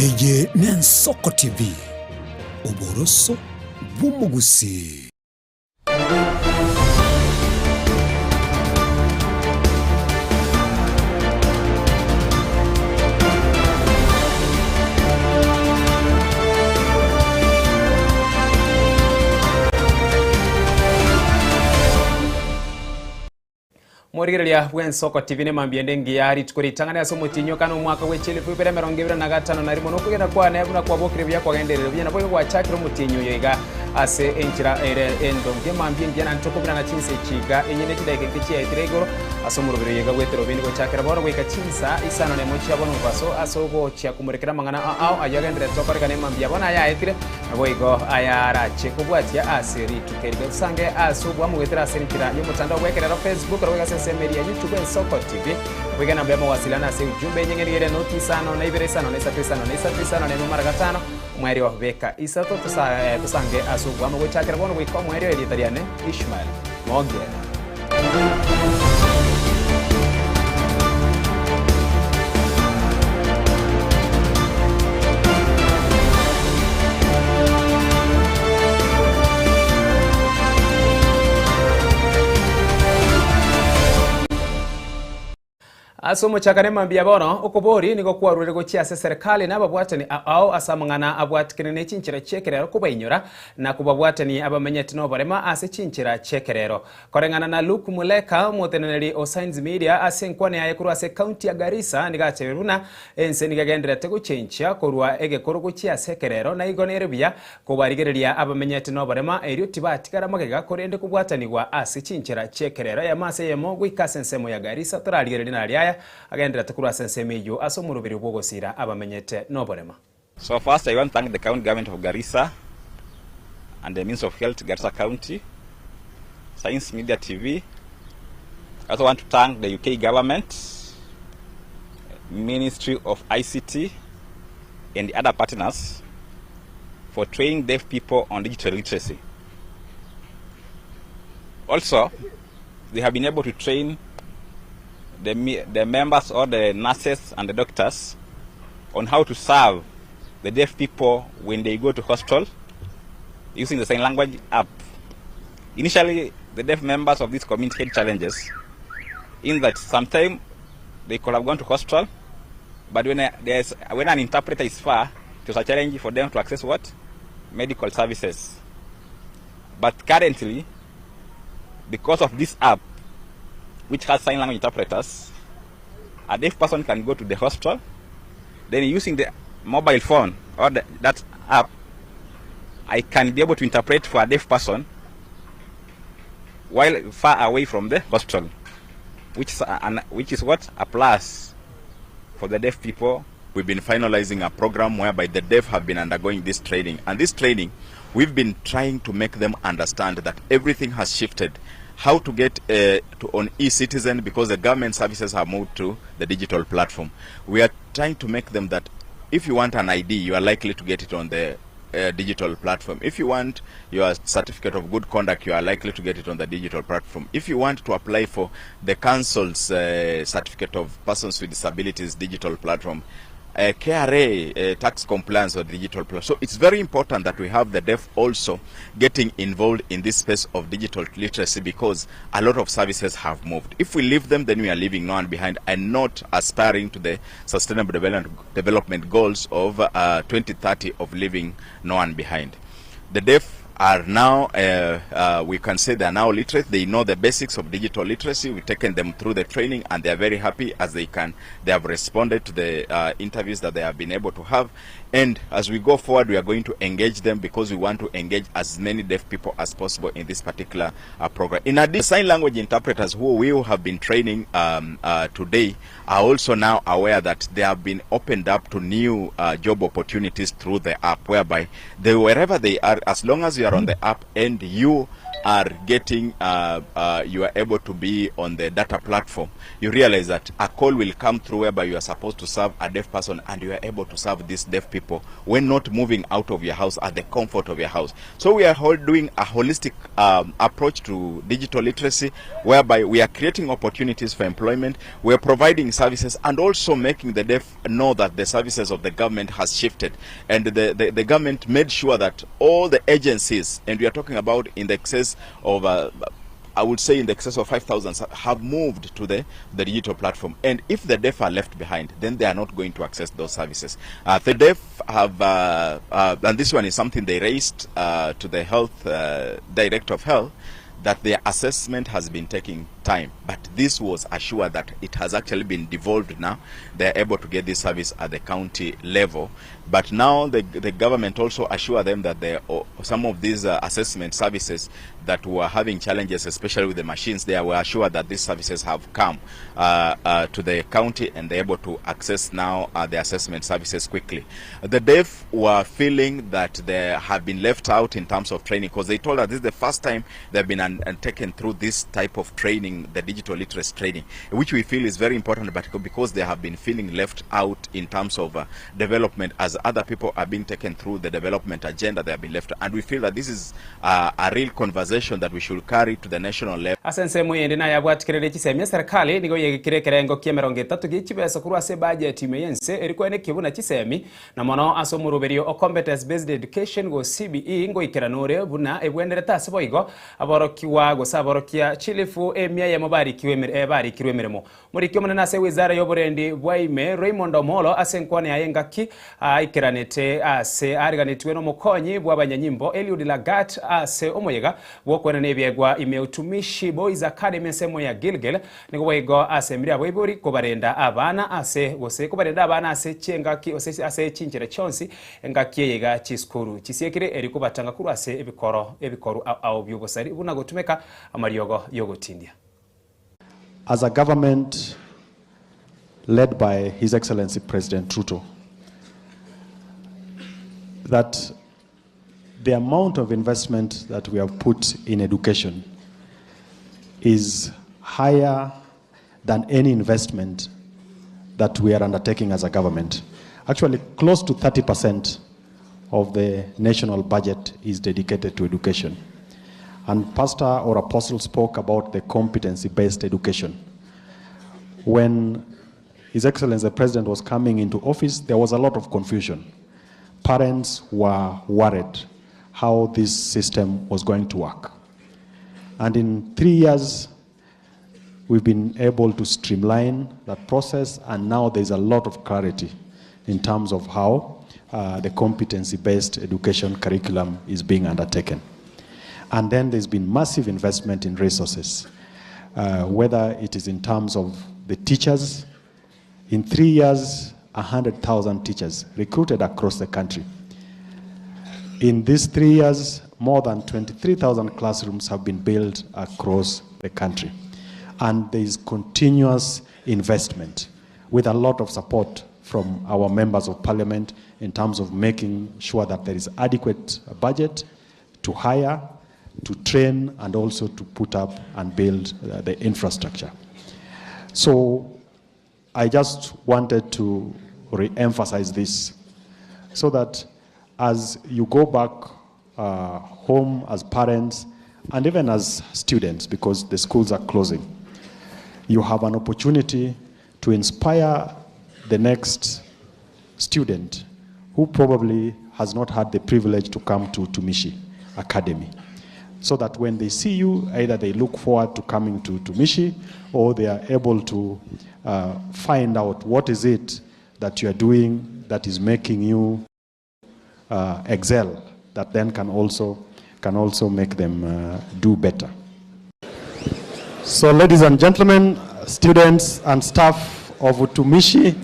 Eye n'Ensoko TV, oboroso bw'omogusii. Omorigereria bw'ensoko TV nemambia ende engiya rituko ritang'ani ase omotienyi o kane omwaka bwe chielfu ibere emerongo ebere na gatano na rimo nokogenda kwane buna kwabokire buya kwagenderire buya naboigo gwachakire omotienyi oyo iga ase enchera ere endonge emambia engiya naende tokobirana chinsa echi iga enye ne chidaeka inke chiaetire igoro ase omoroberi oyo iga bw'eterobini gochakera bono goika chinsa isano nemo chia bono mobaso ase ogochia komorekera amang'ana ao ayio agendererete okorekana emambia bono ayaetire Naboigo ayarache kobwatia ase rituko eri. Gatosange ase oboamo goetera ase enchera y'omotandao bw'ekerero Facebook, naboigo ase ensemo eria ya YouTube Ensoko TV. Naboigo enamba y'amawasiliano ase ujumbe enyeng'eni ere noti isano na ibere isano na isato isano na isato isano na emo mara gatano omoerio beka isato tosa tosange ase oboamo gochakera bono goika omoerio erieta riane Ishmael Mogere. Ase omochakano emambia bono, okobori nigo kwarure gochia ase eserekari na ababwatani ao ase amang'ana abwatikene ne chinchera chi'ekerero kobainyora na kobabwatani abamenyete noborema ase chinchera chi'ekerero. Koreng'ana na Luke Muleka, omoteneneri o Signs Media, ase enkwana yaye korwa ase ekaunti ya Garissa nigo atebire buna ense nigo egendererete gochenchia korwa egekoro gochia ase ekerero na igo nere buya Kobarigereria abamenyete noborema, erio tibatigara magega, korende kobwatanigwa ase chinchera chi'ekerero eyemo ase eyemo goika ase ensemo ya Garissa, torarigererie naria aya agendererete korwa ase ensemo eyio ase omoroberio bw'ogosiira abamenyete noborema. So first I want to thank the county government of Garissa and the Ministry of Health Garissa County, Science Media TV. I also want to thank the UK government, Ministry of ICT and other partners for training deaf people on digital literacy. Also, they have been able to train the, the members or the nurses and the doctors on how to serve the deaf people when they go to hospital using the sign language app. Initially, the deaf members of this community had challenges in that sometimes they could have gone to hospital, but when, there's, when an interpreter is far, it was a challenge for them to access what? Medical services. But currently, because of this app, which has sign language interpreters, a deaf person can go to the hospital, then using the mobile phone or the, that app, I can be able to interpret for a deaf person while far away from the hospital, which is, an, which is what? A plus for the deaf people. We've been finalizing a program whereby the deaf have been undergoing this training. And this training, we've been trying to make them understand that everything has shifted. How to get uh, to on eCitizen because the government services have moved to the digital platform. We are trying to make them that if you want an ID, you are likely to get it on the uh, digital platform. If you want your certificate of good conduct, you are likely to get it on the digital platform. If you want to apply for the council's uh, certificate of persons with disabilities digital platform, uh, KRA uh, tax compliance or digital platform. So it's very important that we have the deaf also getting involved in this space of digital literacy because a lot of services have moved. If we leave them, then we are leaving no one behind and not aspiring to the sustainable development, development goals of uh, 2030 of leaving no one behind. The deaf are now, uh, uh, we can say they are now literate. They know the basics of digital literacy. We've taken them through the training and they are very happy as they can. They have responded to the uh, interviews that they have been able to have. And as we go forward, we are going to engage them because we want to engage as many deaf people as possible in this particular uh, program. In addition, sign language interpreters who we have been training um, uh, today are also now aware that they have been opened up to new uh, job opportunities through the app, whereby they, wherever they are, as long as you are on the app and you are getting uh, uh, you are able to be on the data platform, you realize that a call will come through whereby you are supposed to serve a deaf person and you are able to serve these deaf people when not moving out of your house at the comfort of your house. So we are doing a holistic um, approach to digital literacy whereby we are creating opportunities for employment, we are providing services and also making the deaf know that the services of the government has shifted. And the, the, the government made sure that all the agencies, and we are talking about in the excess of uh, I would say in the excess of 5,000 have moved to the, the digital platform. And if the deaf are left behind, then they are not going to access those services. Uh, the deaf have, uh, uh, and this one is something they raised uh, to the health uh, director of health, that their assessment has been taking time. But this was assured that it has actually been devolved now. They are able to get this service at the county level. But now the, the government also assure them that there are some of these uh, assessment services that were having challenges, especially with the machines, they were assured that these services have come uh, uh, to the county and they're able to access now uh, the assessment services quickly. The deaf were feeling that they have been left out in terms of training because they told us this is the first time they've been un- and taken through this type of training, the digital literacy training, which we feel is very important, but because they have been feeling left out in terms of uh, development as other people are being taken through the development agenda, they have been left. And we feel that this is uh, a real conversation that we should carry to the national level. Ase ensemo eyende nayabwatikerere chisemi eserikali nigo yegekire ekerengo kia emerongo etato gie chibesa korwa ase ebudget ime y'ense eri koenekia buna chisemi na mono ase omoroberio o Competence Based Education gose CBE ngoikerana ore buna ebwenerete ase boigo aborokigwa gose aborokia chilifu emia eyemo barikiwe barikirwe emeremo. Moriki omonene ase ewizara y'oborendi bwa ime Raymond Omolo ase enkwana yaye engaki aikeranete ase ariganetiwe n'omokonyi bw'abanyanyimbo Eliud Lagat ase omoyega bw'okoenana ebiegwa ime Utumishi Boys Academy ensemo ya Gilgil nigo boigo asemire abaibori kobarenda abana ase gose kobarenda abana ase chiengaki gose ase chinchera chionsi engaki eye iga chisukuru chisiekire eri kobatanga korwa ase ebikoro ebikoru ao ao bi'obosari buna gotumeka amariogo y'ogotindia. As a government led by His Excellency President Ruto, that the amount of investment that we have put in education is higher than any investment that we are undertaking as a government. Actually, close to 30% of the national budget is dedicated to education. And Pastor or Apostle spoke about the competency-based education. When His Excellency the President was coming into office, there was a lot of confusion. Parents were worried how this system was going to work. And in 3 years, we've been able to streamline that process, and now there's a lot of clarity in terms of how uh, the competency-based education curriculum is being undertaken. And then there's been massive investment in resources, uh, whether it is in terms of the teachers. In 3 years, 100,000 teachers recruited across the country. In these 3 years, more than 23,000 classrooms have been built across the country. And there is continuous investment with a lot of support from our members of parliament in terms of making sure that there is adequate budget to hire, to train, and also to put up and build uh, the infrastructure. So I just wanted to re-emphasize this so that as you go back uh, home as parents and even as students, because the schools are closing, you have an opportunity to inspire the next student who probably has not had the privilege to come to Utumishi Academy. So that when they see you, either they look forward to coming to Utumishi or they are able to uh, find out what is it that you are doing that is making you uh, excel, that then can also, can also make them uh, do better. So ladies and gentlemen, students and staff of Utumishi,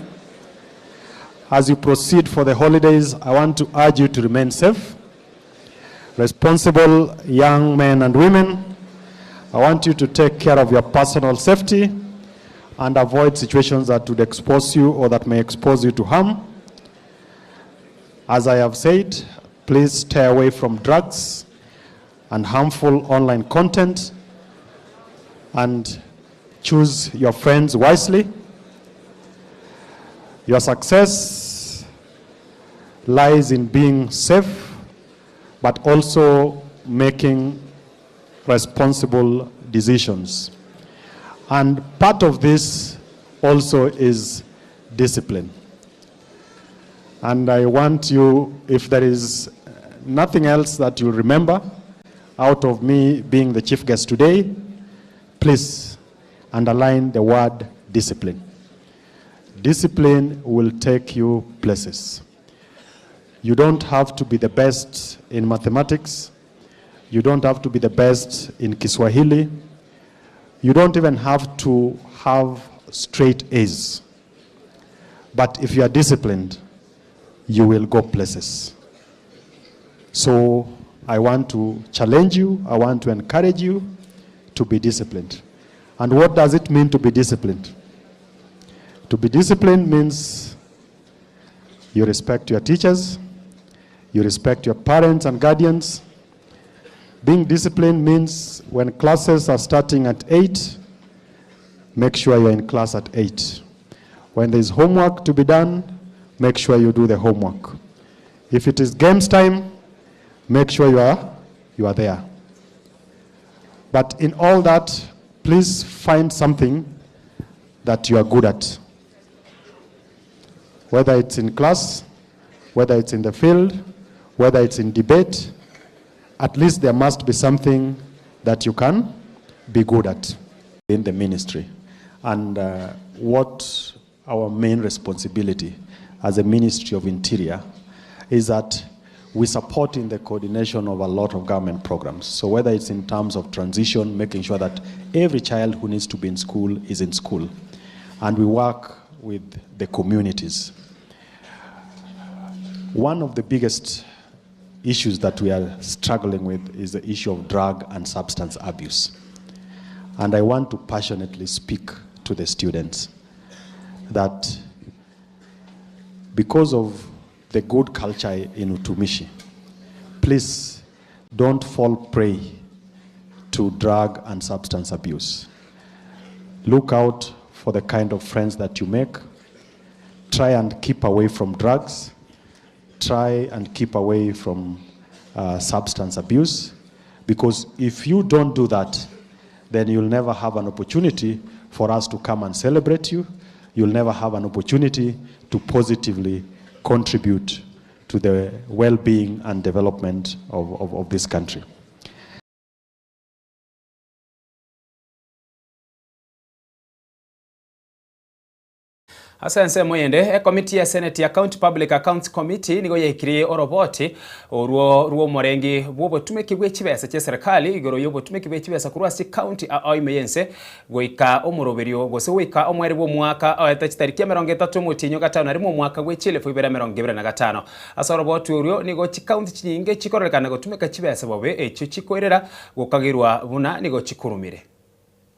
as you proceed for the holidays, I want to urge you to remain safe, responsible young men and women. I want you to take care of your personal safety and avoid situations that would expose you or that may expose you to harm. As I have said, please stay away from drugs. and harmful online content and choose your friends wisely. Your success lies in being safe, but also making responsible decisions. And part of this also is discipline. And I want you, if there is nothing else that you remember out of me being the chief guest today, please underline the word discipline. Discipline will take you places. You don't have to be the best in mathematics. You don't have to be the best in Kiswahili. You don't even have to have straight A's. But if you are disciplined, you will go places. So I want to challenge you, I want to encourage you to be disciplined. And what does it mean to be disciplined? To be disciplined means you respect your teachers, you respect your parents and guardians. Being disciplined means when classes are starting at 8, make sure you're in class at 8. When there's homework to be done, make sure you do the homework. If it is games time, make sure you are, you are there. But in all that, please find something that you are good at. Whether it's in class, whether it's in the field, whether it's in debate, at least there must be something that you can be good at in the ministry. And uh, what our main responsibility as a Ministry of Interior is that we support in the coordination of a lot of government programs. So whether it's in terms of transition, making sure that every child who needs to be in school is in school. And we work with the communities. One of the biggest issues that we are struggling with is the issue of drug and substance abuse. And I want to passionately speak to the students that because of the good culture in Utumishi, please don't fall prey to drug and substance abuse. Look out for the kind of friends that you make. Try and keep away from drugs. Try and keep away from uh, substance abuse. Because if you don't do that, then you'll never have an opportunity for us to come and celebrate you. You'll never have an opportunity to positively contribute to the well being and development of, of, of this country. Ase ensemo eyende, ekomiti ya Senate ya County Public Accounts Committee nigo yaikirie oroboti orwo rw'omorengi bw'obotumeki bwe chibesa chia serikali igoro y'obotumeki bwe chibesa korwa ase chicounty ao ime y'ense goika omoroberio gose goika omweri bw'omwaka oete chitariki emerongo etato omotienyi o gatano na rimo omwaka bwe chielfu ibere emerongo ebere na gatano. Ase oroboti orwo nigo chicounty chinyinge chikororekana gotumeka chibesa bobe echio chikoirera gokagerwa buna nigo chikurumire.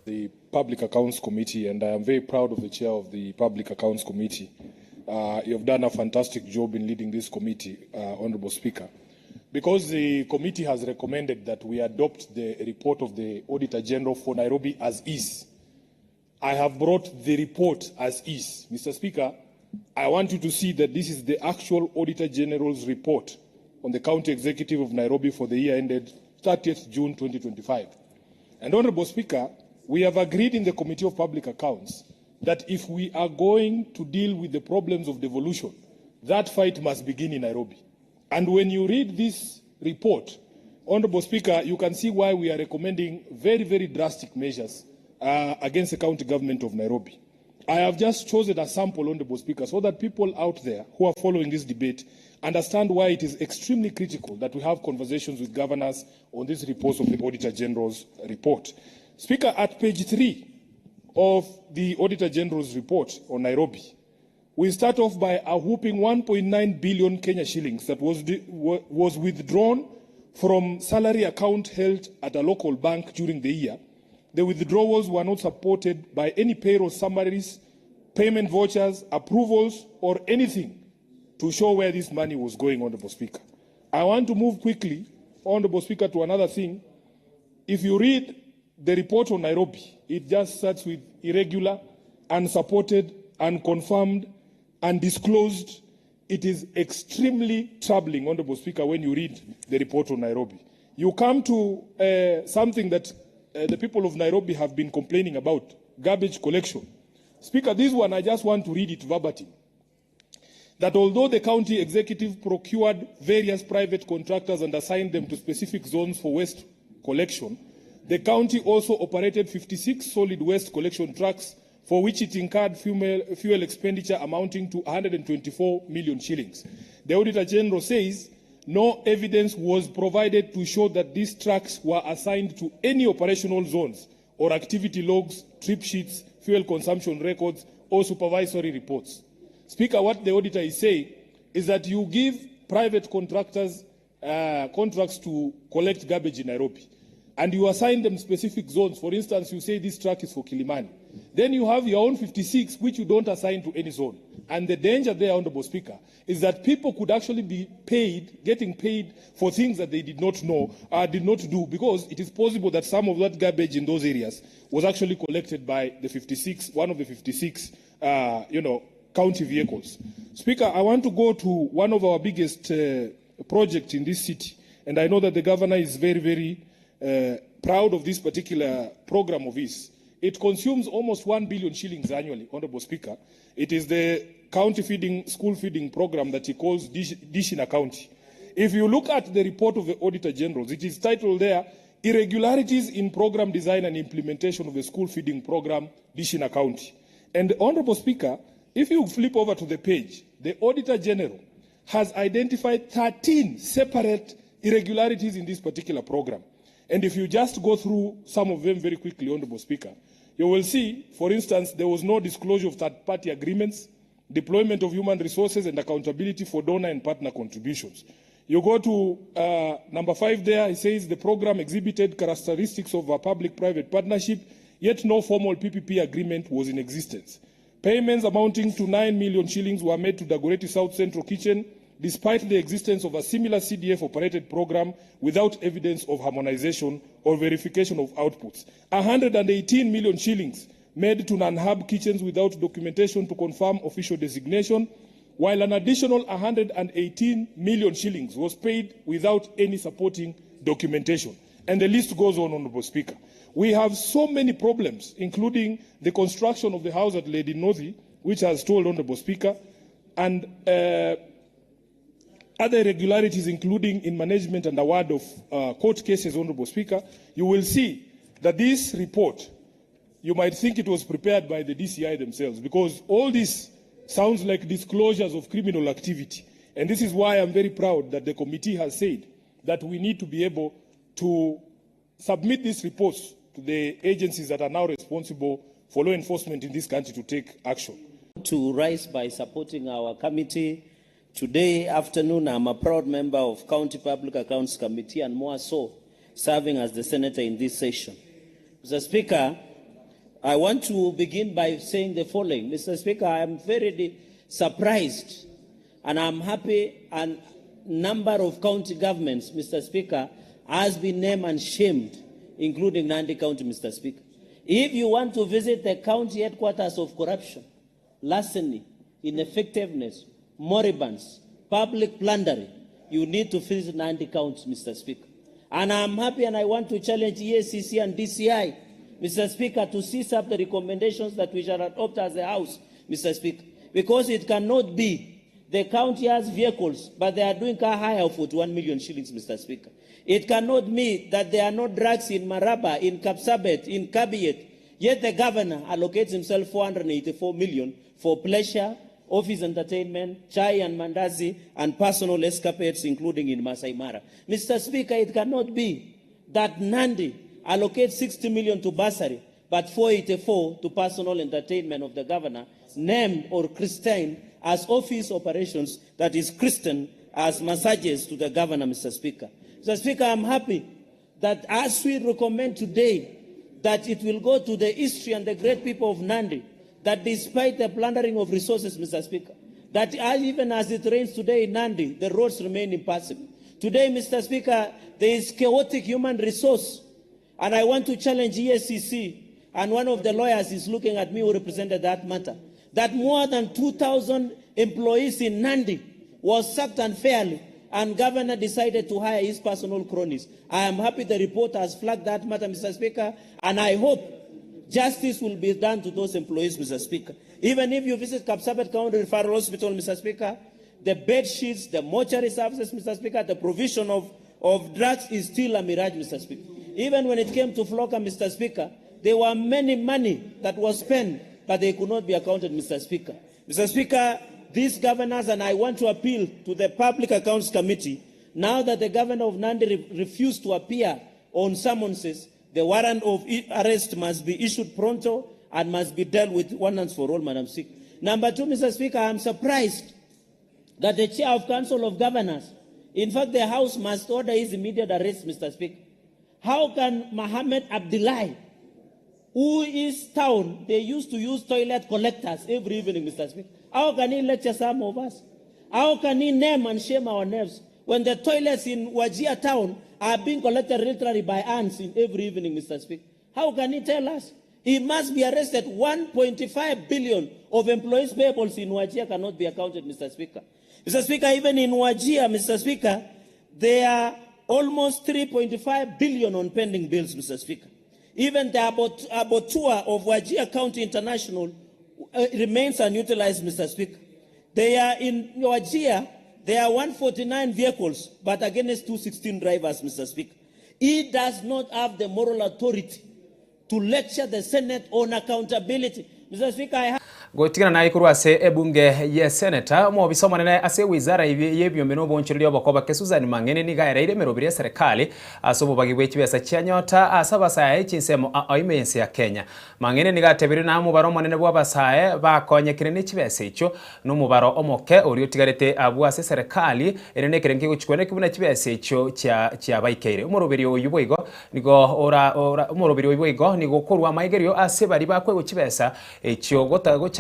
The Public Accounts Committee, and I am very proud of the chair of the Public Accounts Committee. Uh, you have done a fantastic job in leading this committee, uh, Honorable Speaker. Because the committee has recommended that we adopt the report of the Auditor General for Nairobi as is, I have brought the report as is. Mr. Speaker, I want you to see that this is the actual Auditor General's report on the County Executive of Nairobi for the year ended 30th June 2025. And Honorable Speaker, we have agreed in the Committee of Public Accounts that if we are going to deal with the problems of devolution, that fight must begin in Nairobi. And when you read this report, Honorable Speaker, you can see why we are recommending very, very drastic measures uh, against the county government of Nairobi. I have just chosen a sample, Honorable Speaker, so that people out there who are following this debate understand why it is extremely critical that we have conversations with governors on these reports of the Auditor General's report. Speaker, at page 3 of the Auditor General's report on Nairobi, we start off by a whooping 1.9 billion Kenya shillings that was, was withdrawn from salary account held at a local bank during the year. The withdrawals were not supported by any payroll summaries, payment vouchers, approvals, or anything to show where this money was going, Honorable Speaker. I want to move quickly Honorable Speaker, to another thing. If you read the report on Nairobi, it just starts with irregular, unsupported, unconfirmed, undisclosed. It is extremely troubling, Honorable Speaker, when you read the report on Nairobi. You come to something that the people of Nairobi have been complaining about, garbage collection. Speaker, this one I just want to read it verbatim. That although the county executive procured various private contractors and assigned them to specific zones for waste collection, the county also operated 56 solid waste collection trucks for which it incurred fuel expenditure amounting to 124 million shillings. The Auditor General says no evidence was provided to show that these trucks were assigned to any operational zones or activity logs, trip sheets, fuel consumption records, or supervisory reports. Speaker, what the auditor is saying is that you give private contractors contracts to collect garbage in Nairobi, and you assign them specific zones. For instance, you say this truck is for Kilimani. Then you have your own 56, which you don't assign to any zone. And the danger there, Honorable Speaker, is that people could actually be getting paid for things that they did not know, did not do, because it is possible that some of that garbage in those areas was actually collected by the 56, one of the 56, county vehicles. Speaker, I want to go to one of our biggest projects in this city, and I know that the governor is very, very proud of this particular program of his. It consumes almost 1 billion shillings annually, Honorable Speaker. It is the county feeding, school feeding program that he calls Dish in a County. If you look at the report of the Auditor General, it is titled there, Irregularities in Program Design and Implementation of the School Feeding Program, Dish in a County. And Honorable Speaker, if you flip over to the page, the Auditor General has identified 13 separate irregularities in this particular program. And if you just go through some of them very quickly, Honorable Speaker, you will see, for instance, there was no disclosure of third-party agreements, deployment of human resources, and accountability for donor and partner contributions. You go to number 5 there, it says the program exhibited characteristics of a public-private partnership, yet no formal PPP agreement was in existence. Payments amounting to 9 million shillings were made to Dagoretti South Central Kitchen, despite the existence of a similar CDF-operated program without evidence of harmonization or verification of outputs. 118 million shillings made to non-hub kitchens without documentation to confirm official designation, while an additional 118 million shillings was paid without any supporting documentation. And the list goes on, Honorable Speaker. We have so many problems, including the construction of the house at Lady Northey, which has told Honorable Speaker, and other irregularities, including in management and award of court cases, Honorable Speaker. You will see that this report, you might think it was prepared by the DCI themselves, because all this sounds like disclosures of criminal activity. And this is why I'm very proud that the committee has said that we need to be able to submit these reports to the agencies that are now responsible for law enforcement in this country to take action. To rise by supporting our committee. Today afternoon, I'm a proud member of County Public Accounts Committee and more so, serving as the senator in this session. Mr. Speaker, I want to begin by saying the following. Mr. Speaker, I am very surprised and I'm happy and number of county governments, Mr. Speaker, has been named and shamed, including Nandi County, Mr. Speaker. If you want to visit the county headquarters of corruption, larceny, ineffectiveness, moribunds, public plundering, you need to visit Nandi County, Mr. Speaker. And I'm happy and I want to challenge EACC and DCI, Mr. Speaker, to seize up the recommendations that we shall adopt as a House, Mr. Speaker, because it cannot be the county has vehicles, but they are doing car hire of 41 million shillings, Mr. Speaker. It cannot be that there are no drugs in Maraba, in Kapsabet, in Kabiet, yet the governor allocates himself 484 million for pleasure, office entertainment, chai and mandazi, and personal escapades, including in Masai Mara. Mr. Speaker, it cannot be that Nandi allocates 60 million to bursary, but 484 to personal entertainment of the governor, named or christened as office operations, that is christened as massages to the governor, Mr. Speaker. Mr. Speaker, I'm happy that as we recommend today that it will go to the history and the great people of Nandi, that despite the plundering of resources, Mr. Speaker, that even as it rains today in Nandi, the roads remain impassable. Today, Mr. Speaker, there is chaotic human resource. And I want to challenge EACC, and one of the lawyers is looking at me who represented that matter, that more than 2,000 employees in Nandi was sacked unfairly, and governor decided to hire his personal cronies. I am happy the report has flagged that matter, Mr. Speaker, and I hope justice will be done to those employees, Mr. Speaker. Even if you visit Kapsabet County Referral Hospital, Mr. Speaker, the bed sheets, the mortuary services, Mr. Speaker, the provision of, of drugs is still a mirage, Mr. Speaker. Even when it came to Floka, Mr. Speaker, there were many money that was spent, but they could not be accounted, Mr. Speaker. Mr. Speaker, these governors, and I want to appeal to the Public Accounts Committee, now that the governor of Nandi re- refused to appear on summonses, the warrant of arrest must be issued pronto and must be dealt with once and for all, Madam Speaker. Number two, Mr. Speaker, I am surprised that the chair of Council of Governors, in fact, the House must order his immediate arrest, Mr. Speaker. How can Mohammed Abdullahi, who is town, they used to use toilet collectors every evening, Mr. Speaker. How can he lecture some of us? How can he name and shame our names when the toilets in Wajir town are being collected literally by ants in every evening, Mr. Speaker? How can he tell us? He must be arrested. 1.5 billion of employees' payables in Wajir cannot be accounted, Mr. Speaker. Mr. Speaker, even in Wajir, Mr. Speaker, there are almost 3.5 billion on pending bills, Mr. Speaker. Even the abattoir of Wajir County International remains unutilized, Mr. Speaker. They are in Wajir, there are 149 vehicles, but against 216 drivers, Mr. Speaker. He does not have the moral authority to lecture the Senate on accountability. Mr. Speaker, I have Gotigana naye korwa ase ebunge ye seneta omobisa omonene ase wizara y'ebiombe na obonchoreria obokoba Susan Mang'ene niga ereire emeroberi ya serikali ase obobagi bwa chibesa chia nyota ase abasae chinsemo aime ense ya Kenya. Mang'ene niga atebirie na omobaro omonene bwa abasae bakonyekire na chibesa echio na omobaro omoke oria otigarete abwo ase serikali ere na ekerengo kegochikwana buna chibesa echio chiabaikeire. Omoroberi oyu boigo nigo ora omoroberi oyu boigo nigo okorwa amaigerio ase bari bakwegwa chibesa echio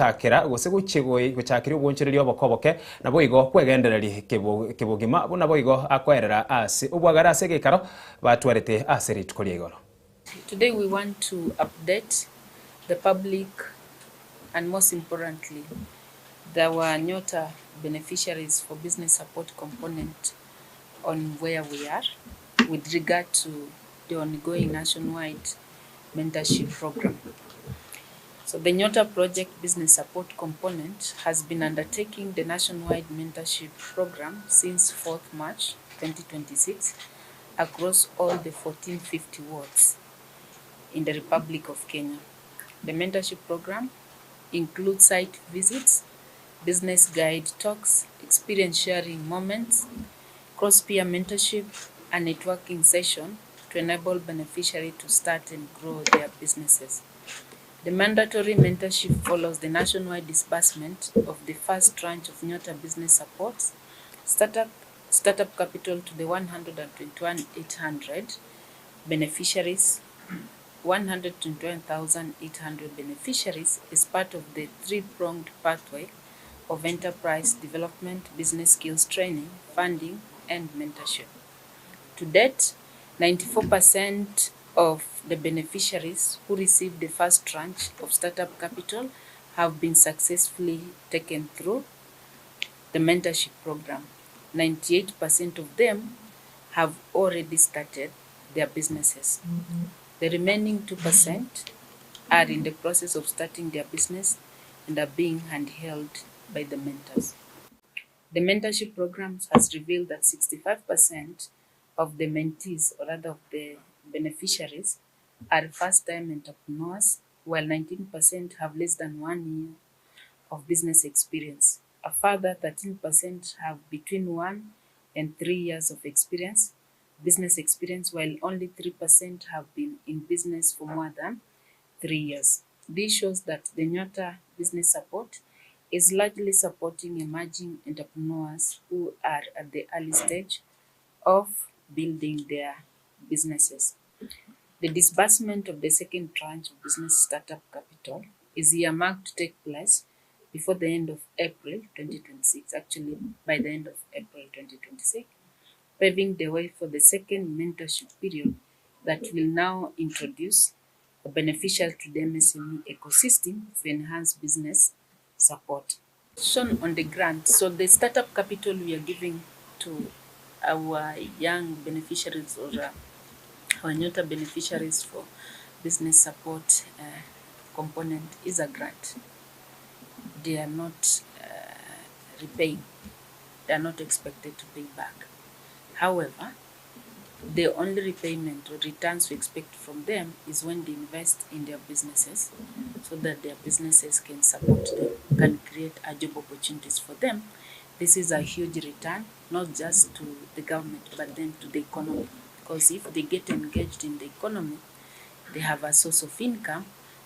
gochakera gose gochakera obonchoreria obokoboke nabo igo kwegendereria kebogima buna boigo akoerera ase obwagara ase egekaro batwarete ase rituko ria igoro. Today we want to update the public and most importantly our Nyota beneficiaries for business support component on where we are with regard to the ongoing nationwide mentorship program. So the Nyota Project Business Support component has been undertaking the nationwide mentorship program since 4th March 2026 across all the 1450 wards in the Republic of Kenya. The mentorship program includes site visits, business guide talks, experience sharing moments, cross-peer mentorship, and networking session to enable beneficiaries to start and grow their businesses. The mandatory mentorship follows the nationwide disbursement of the first tranche of Nyota Business Supports, startup capital to the 121,800 beneficiaries, 121,800 beneficiaries as part of the three-pronged pathway of enterprise development, business skills training, funding, and mentorship. To date, 94% of the beneficiaries who received the first tranche of startup capital have been successfully taken through the mentorship program. 98% of them have already started their businesses. The remaining 2% are in the process of starting their business and are being handheld by the mentors. The mentorship program has revealed that 65% of the mentees, or rather of the beneficiaries, are first-time entrepreneurs, while 19% have less than 1 year of business experience. A further 13% have between 1 and 3 years of experience, business experience, while only 3% have been in business for more than 3 years. This shows that the Nyota Business Support is largely supporting emerging entrepreneurs who are at the early stage of building their businesses. The disbursement of the second tranche of business startup capital is earmarked to take place before the end of April 2026, actually by the end of April 2026. paving the way for the second mentorship period that will now introduce a beneficial to the MSME ecosystem to enhance business support. Shown on the grant, so the startup capital we are giving to our young beneficiaries or uh, our Nyota beneficiaries for business support uh, component is a grant. They are not uh, repaying. They are not expected to pay back. However, the only repayment or returns we expect from them is when they invest in their businesses so that their businesses can support them, can create a job opportunities for them. This is a huge return, not just to the government, but then to the economy. Because if they get engaged in the economy, they have a source of income,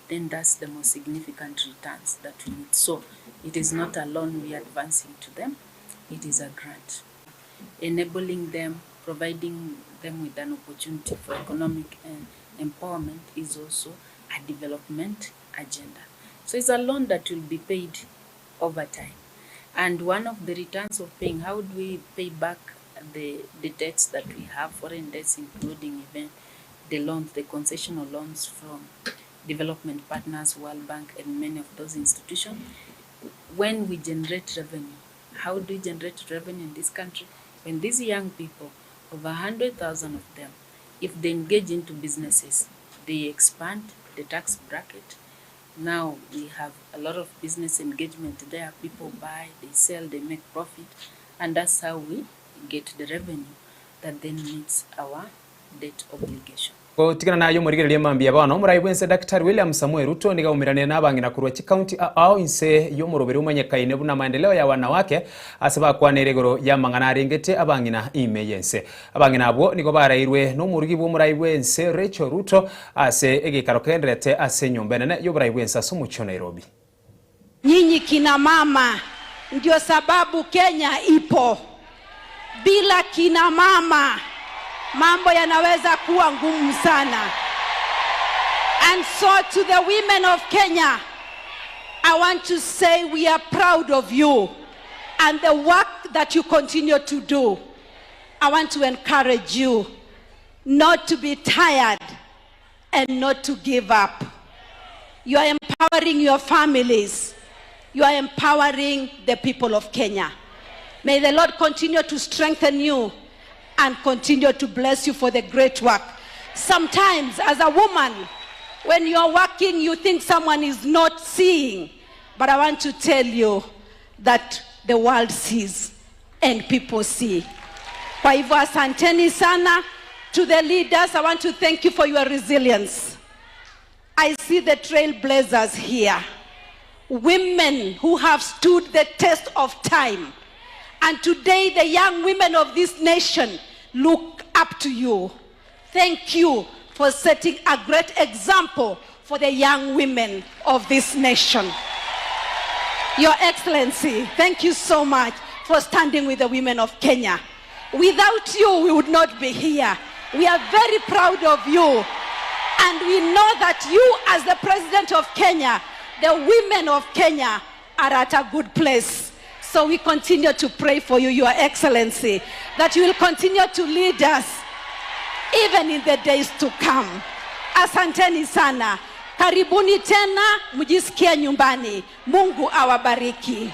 then that's the most significant returns that we need. So it is not a loan we are advancing to them, it is a grant. Enabling them, providing them with an opportunity for economic uh, empowerment is also a development agenda. So it's a loan that will be paid over time. And one of the returns of paying, how do we pay back the, the debts that we have, foreign debts, including even the loans, the concessional loans from development partners, World Bank, and many of those institutions. When we generate revenue, how do we generate revenue in this country? When these young people, over 100,000 of them, if they engage into businesses, they expand the tax bracket. Now we have a lot of business engagement there. People buy, they sell, they make profit, and that's how we get the revenue that then meets our debt obligation. Gotigana nayo morigereria mambia bono omorai bwense Daktari William Samuel Ruto niga aumeranire na abang'ina korwa chikaunti ao inse y'omoroberi omanyekaine buna maendeleo ya wanawake ase bakwanire igoro ya mang'ana arengete abang'ina ime yense. Abang'ina abwo nigo barairwe n'omorugi bwa omorai bwense Rachel Ruto ase egekaro kegenderete ase enyomba enene y'oborai bwense ase omochie o Nairobi. Nyinyi kina mama ndio sababu Kenya ipo. Bila kina mama mambo yanaweza kuwa ngumu sana. And so to the women of Kenya, I want to say we are proud of you and the work that you continue to do. I want to encourage you not to be tired and not to give up. You are empowering your families. You are empowering the people of Kenya. May the Lord continue to strengthen you and continue to bless you for the great work. Sometimes, as a woman, when you are working, you think someone is not seeing. But I want to tell you that the world sees and people see. Kwa hivyo asanteni sana to the leaders. I want to thank you for your resilience. I see the trailblazers here. Women who have stood the test of time. And today, the young women of this nation look up to you. Thank you for setting a great example for the young women of this nation. Your Excellency, thank you so much for standing with the women of Kenya. Without you, we would not be here. We are very proud of you. And we know that you, as the President of Kenya, the women of Kenya are at a good place. So we continue to pray for you, Your Excellency, that you will continue to lead us even in the days to come. Asanteni sana. Karibuni tena, mjisikie nyumbani. Mungu awabariki.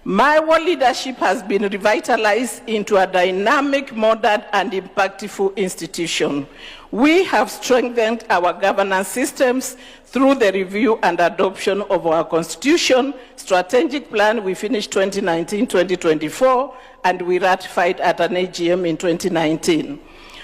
My leadership has been revitalized into a dynamic, modern, and impactful institution. We have strengthened our governance systems through the review and adoption of our constitution, strategic plan we finished 2019-2024, and we ratified at an AGM in 2019.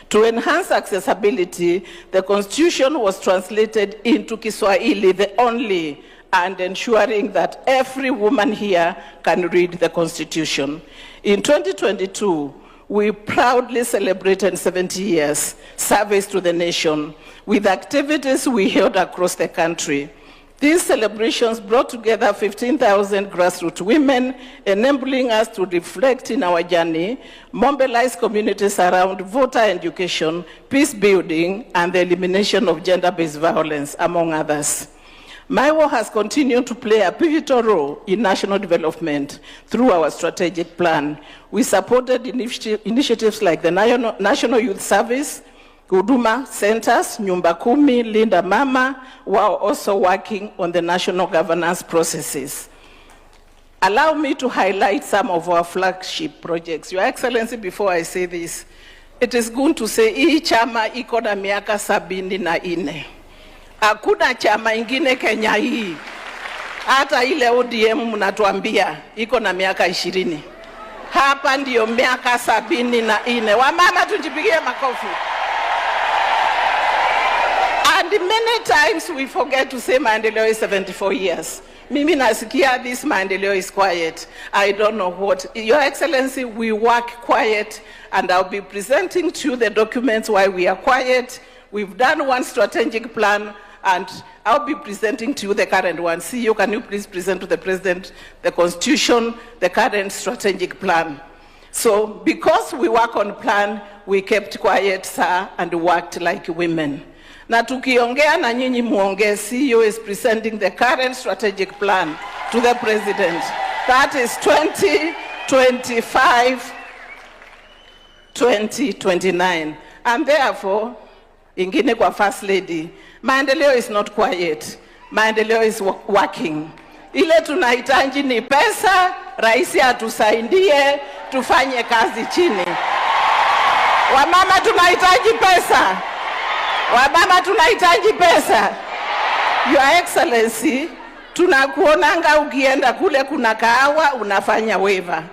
To enhance accessibility, the constitution was translated into Kiswahili, the only and ensuring that every woman here can read the Constitution. In 2022, we proudly celebrated 70 years service to the nation with activities we held across the country. These celebrations brought together 15,000 grassroots women, enabling us to reflect in our journey, mobilize communities around voter education, peace building, and the elimination of gender-based violence, among others. MIWO has continued to play a pivotal role in national development through our strategic plan. We supported initiatives like the National Youth Service, Huduma Centers, Nyumba Kumi, Linda Mama, while also working on the national governance processes. Allow me to highlight some of our flagship projects. Your Excellency, before I say this, it is good to say hii chama iko na miaka 74. Hakuna chama ingine Kenya hii, hata ile ODM mnatuambia iko na miaka 20. Hapa ndiyo miaka 74. Wamama tujipigie makofi. And many times we forget to say Maendeleo is 74 years. Mimi nasikia this Maendeleo is quiet. I don't know what. Your Excellency, we work quiet, and I'll be presenting to you the documents why we are quiet. We've done one strategic plan, and I'll be presenting to you the current one. CEO, can you please present to the President the Constitution, the current strategic plan? So because we work on plan, we kept quiet, sir, and worked like women. Na tukiongea na nyinyi muongee, CEO is presenting the current strategic plan to the President. That is 2025, 2029. And therefore, ingine kwa First Lady, Maendeleo is not quiet. Maendeleo is working. Ile tunahitaji ni pesa, rais atusaidie tufanye kazi chini. Wamama tunahitaji pesa. Wamama tunahitaji pesa. Your Excellency, tunakuonanga ukienda kule kuna kahawa unafanya waiver.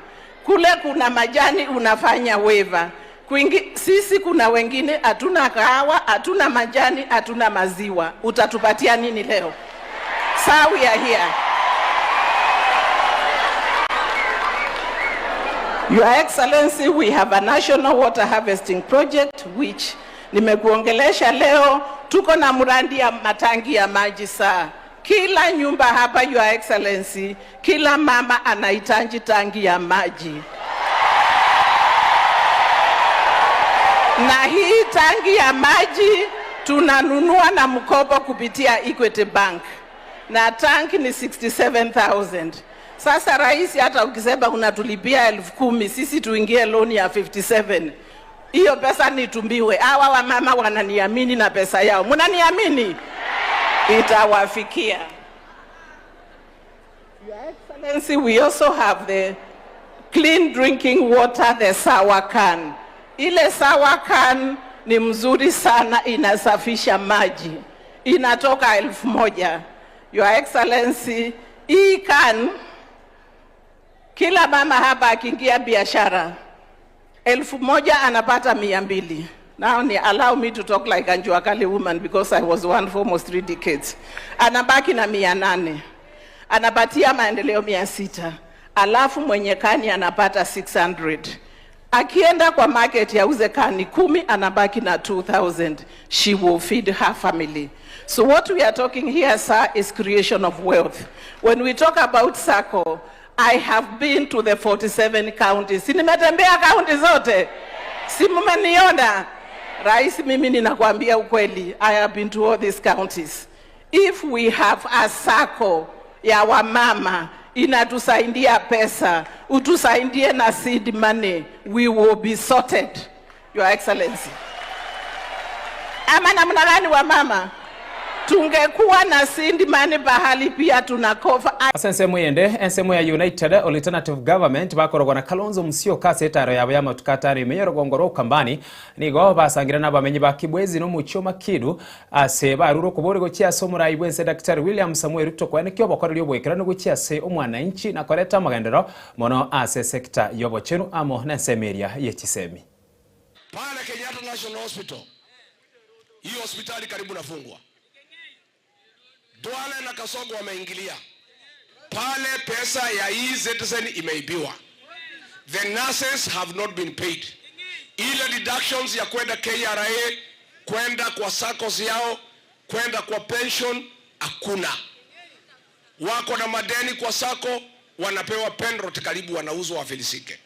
Kule kuna majani unafanya waiver. Kwingi, sisi kuna wengine hatuna kahawa, hatuna majani, hatuna maziwa. Utatupatia nini leo? Sir, we are here. Your Excellency, we have a national water harvesting project which nimekuongelesha leo. Tuko na mradi ya matangi ya maji saa. Kila nyumba hapa, Your Excellency, kila mama anahitaji tangi ya maji. Na hii tangi ya maji tunanunua na mkopo kupitia Equity Bank. Na tanki ni 67,000. Sasa rais, hata ukisema unatulipia 10,000, sisi tuingie loan ya 57. Hiyo pesa nitumbiwe. Hawa wamama wananiamini na pesa yao. Mnaniamini? Itawafikia. Your Excellency, we also have the clean drinking water, the sour can. Ile sour can ni mzuri sana, inasafisha maji. Inatoka 1,000. Your Excellency, hii can, kila mama hapa akiingia biashara, 1,000 anapata 200. Now ni allow me to talk like a Jua Kali woman because I was one for almost 3 decades. Anabaki na 800. Anapatia maendeleo 600. Alafu mwenye kani anapata 600. Akienda kwa market yauze kani 10 anabaki na 2,000. She will feed her family. So what we are talking here, sir, is creation of wealth. When we talk about SACCO, I have been to the 47 counties. Si nimetembea county zote? Si mmeniona? Rais, mimi ninakwambia ukweli, I have been to all these counties. If we have a SACCO ya wamama inatusaidia pesa, utusaidie na seed money, we will be sorted, Your Excellency. Ama namna gani wamama? Tungekuwa na seed money pahali pia tunakofa. Ase ensemo eyende, ensemo ya United Alternative Government bakorogwa na Kalonzo Musyoka ase etaro yabo y'amatuko atano ime y'orogongo rwa Ukambani nigo basangire nabamenyi ba Kibwezi na omochie o Makindu ase barure okobori gochia ase omorai bw'ense Daktari William Samoei Ruto koenekia obokoreri oboikeranu gochia ase omwananchi na koreta amagenderero mono ase esekta y'obochenu amo nensemo eria ye chisemi. Pale Kenyatta National Hospital, hiyo hospitali karibu nafungwa. Duale na Kasongo wameingilia pale, pesa ya e-citizen imeibiwa. The nurses have not been paid. Ile deductions ya kwenda KRA, kwenda kwa SACCOS yao, kwenda kwa pension hakuna. Wako na madeni kwa SACCO, wanapewa penrot karibu wanauzwa wafilisike.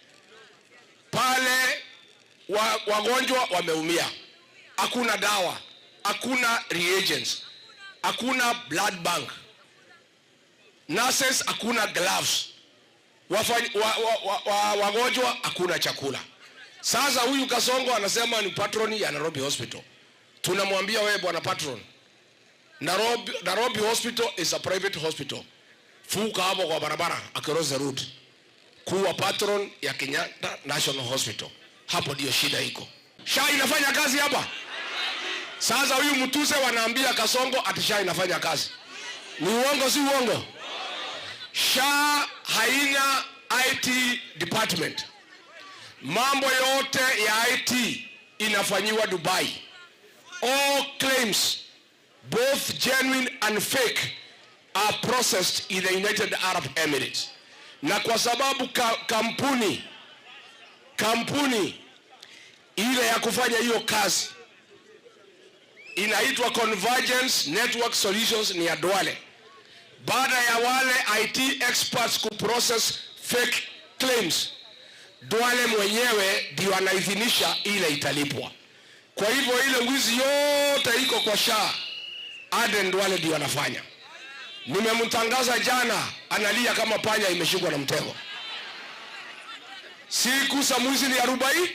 Pale wagonjwa wameumia. Hakuna dawa, hakuna reagents, hakuna blood bank. Nurses hakuna gloves. Wafanyi, wa, wa, wa, wa, wagonjwa hakuna chakula. Sasa huyu Kasongo anasema ni patron ya Nairobi Hospital. Tunamwambia wewe bwana patron, Nairobi, Nairobi Hospital is a private hospital. Fuka hapo kwa barabara across the road. Kuwa patron ya Kenyatta National Hospital. Hapo ndio shida iko. SHA inafanya kazi hapa? Sasa huyu Mutuse wanaambia Kasongo ati SHA inafanya kazi. Ni uongo si uongo? SHA haina IT department. Mambo yote ya IT inafanyiwa Dubai. All claims both genuine and fake are processed in the United Arab Emirates. Na kwa sababu ka, kampuni kampuni ile ya kufanya hiyo kazi inaitwa Convergence Network Solutions ni ya Duale. Baada ya wale IT experts kuprocess fake claims, Duale mwenyewe ndio anaidhinisha ile italipwa. Kwa hivyo ile wizi yote iko kwa SHA, Aden Duale ndio anafanya. Nimemtangaza jana, analia kama panya imeshikwa na mtego. Siku za mwizi ni arobaini.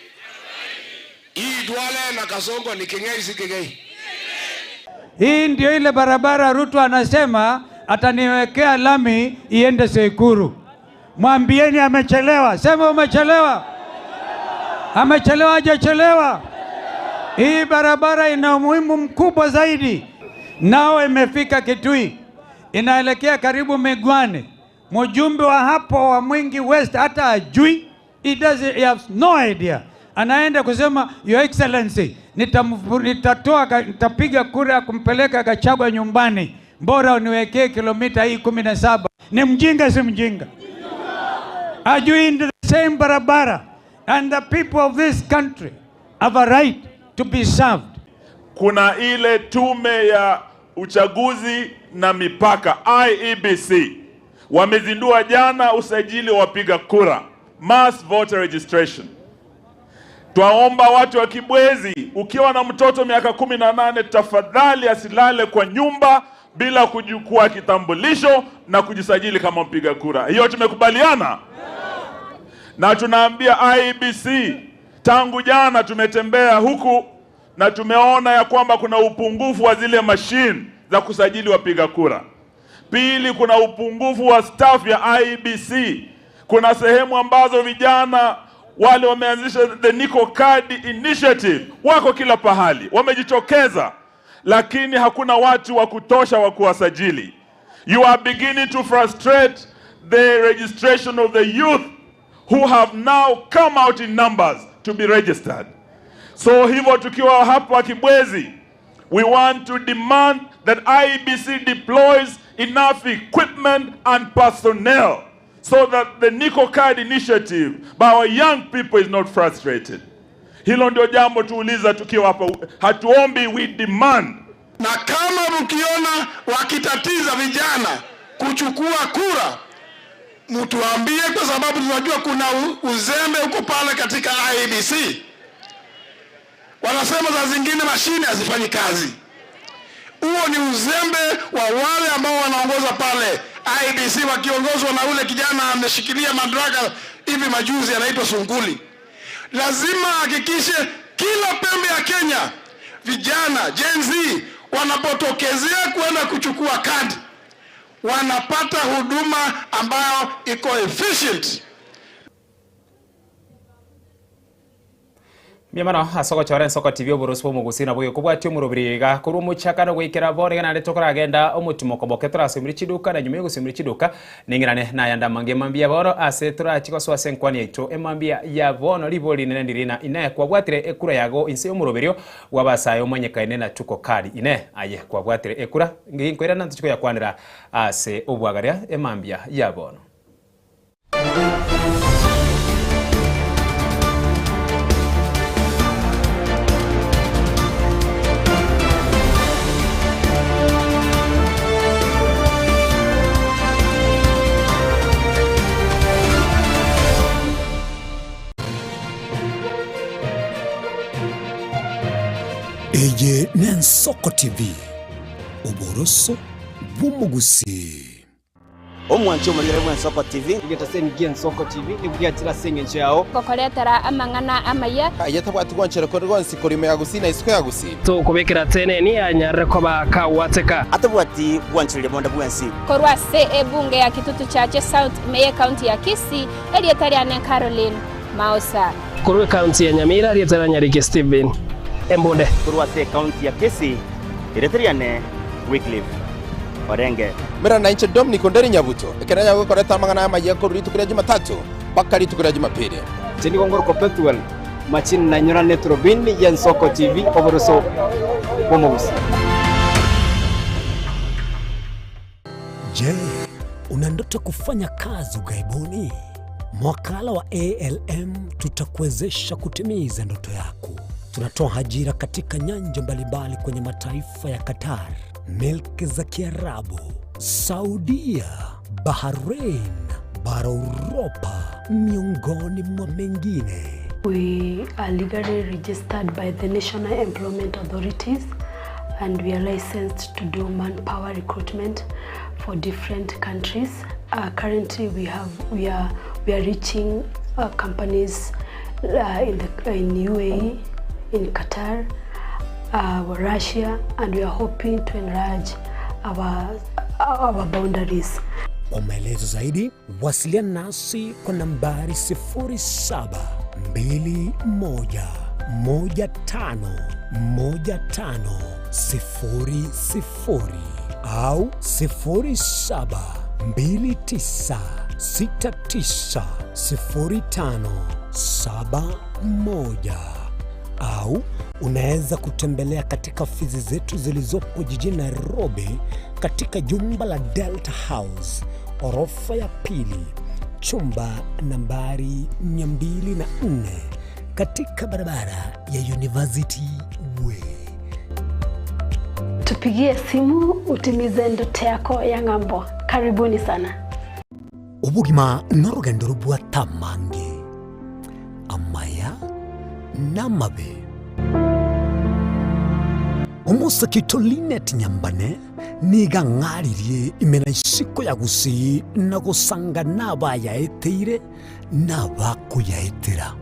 Hii Duale na Kasongo ni keng'ei, si keng'ei? Hii ndio ile barabara Ruto anasema ataniwekea lami iende Sekuru. Mwambieni amechelewa. Sema umechelewa. Amechelewa hajachelewa? Hii barabara ina umuhimu mkubwa zaidi. Nao imefika Kitui, inaelekea karibu Migwani. Mjumbe wa hapo wa Mwingi West hata ajui, he does, he has no idea. Anaenda kusema Your Excellency, nitam- nitatoa nitapiga kura ya kumpeleka Gachagua nyumbani, bora uniwekee kilomita hii 17. Ni mjinga si mjinga? Ajui in the same barabara and the people of this country have a right to be served. Kuna ile tume ya uchaguzi na mipaka IEBC wamezindua jana usajili wa wapiga kura, mass voter registration. Twaomba watu wa Kibwezi, ukiwa na mtoto miaka 18, tafadhali asilale kwa nyumba bila kujukua kitambulisho na kujisajili kama mpiga kura. Hiyo tumekubaliana na tunaambia IEBC, tangu jana tumetembea huku na tumeona ya kwamba kuna upungufu wa zile mashine za kusajili wapiga kura. Pili, kuna upungufu wa staff ya IEBC. Kuna sehemu ambazo vijana wale wameanzisha the Niko Kadi Initiative wako kila pahali, wamejitokeza, lakini hakuna watu wa kutosha wa kuwasajili. You are beginning to frustrate the registration of the youth who have now come out in numbers to be registered. So hivyo tukiwa hapa Kibwezi, we want to demand that IEBC deploys enough equipment and personnel so that the Niko Card initiative by our young people is not frustrated. Hilo ndio jambo tuuliza tukiwa hapa, hatuombi, we demand. Na kama mkiona wakitatiza vijana kuchukua kura, mtuambie, kwa sababu tunajua kuna uzembe huko pale katika IEBC. Wanasema saa zingine mashine hazifanyi kazi. Huo ni uzembe wa wale ambao wanaongoza pale IEBC wakiongozwa na ule kijana ameshikilia madaraka hivi majuzi, anaitwa Sunguli. Lazima hakikishe kila pembe ya Kenya vijana Gen Z wanapotokezea kwenda kuchukua kadi wanapata huduma ambayo iko efficient. Mbuya mono ase ogochora Ensoko TV oborosi bw'omogusii nabo gekobwatia omorobiri iga korwa omochakano goikera bono iga naende tokoragenda omotimoko boke torasomerie chiduka na nyuma yogosomeria chiduka ning'irane nayande amange mambia bono ase torachi gosoa ase enkwani yaito emambia ya bono ribori rinene ndiri na inee kwabwatire ekura yago inse y'omoroberio bw'abasae omonyekaine na tuko kadi inee aye kwabwatire ekura nginkoirana ntochi koyakwanera ase obwagaria emambia ya bono. Eye n'Ensoko TV, oboroso bw'omogusii. Omwanchi omorigere bw'Ensoko TV. Egetaseni gi'Ensoko TV nigo giachire ase engencho yao. Gokoretera amang'ana amaya. Aye tabwati gwanchera konde gwonsi korwa ime ya Gusii na isiko ya Gusii. Tokobekera teneni anyarire koba kagwateka. Atabwati gwanchereria bonde bwensi. Korwa ase ebunge ya Kitutu Chache South ime y'Ekaunti ya Kisii, erieta riane Caroline Maosa. Korwa ekaunti ya Nyamira, erieta ria Nyariki Stephen Embunde. Korwa ase ekaunti ya Kisii, erieta riane Wycliffe Orenge. Mera nainche Dominic Onderi Nyabuto, ekero nanyare gokoreta amang'ana amayia korwa rituko ria Jumatatu mpaka rituko ria Jumapili. Inche nigo ngorokwa Pethuel Machini na inyora neturubini y'Ensoko TV oboroso bw'omogusi. Je, una ndoto kufanya kazi ughaibuni? Mwakala wa ALM tutakuwezesha kutimiza ndoto yako. Tunatoa ajira katika nyanja mbalimbali kwenye mataifa ya Qatar, milki za Kiarabu, Saudia, Bahrain, bara Uropa, miongoni mwa mengine. We are legally registered by the National Employment Authorities and we are licensed to do manpower recruitment for different countries. Currently we have we are we are reaching companies in the in UAE, in Qatar, Russia, and we are hoping to enlarge our our boundaries. Kwa maelezo zaidi wasiliana nasi kwa nambari 0721151500 au 0729690571 au unaweza kutembelea katika ofisi zetu zilizopo jijini Nairobi katika jumba la Delta House orofa ya pili chumba nambari 204 katika barabara ya University Way. Tupigie simu utimize ndoto yako ya ng'ambo. Karibuni sana. Obogima norogendo robwate amange, amaya na amabe. Omosake oito Linet Nyambane nigo ang'aririe ime na isiko ya Gusii na gosanga nabayaeteire na abakoyaetera.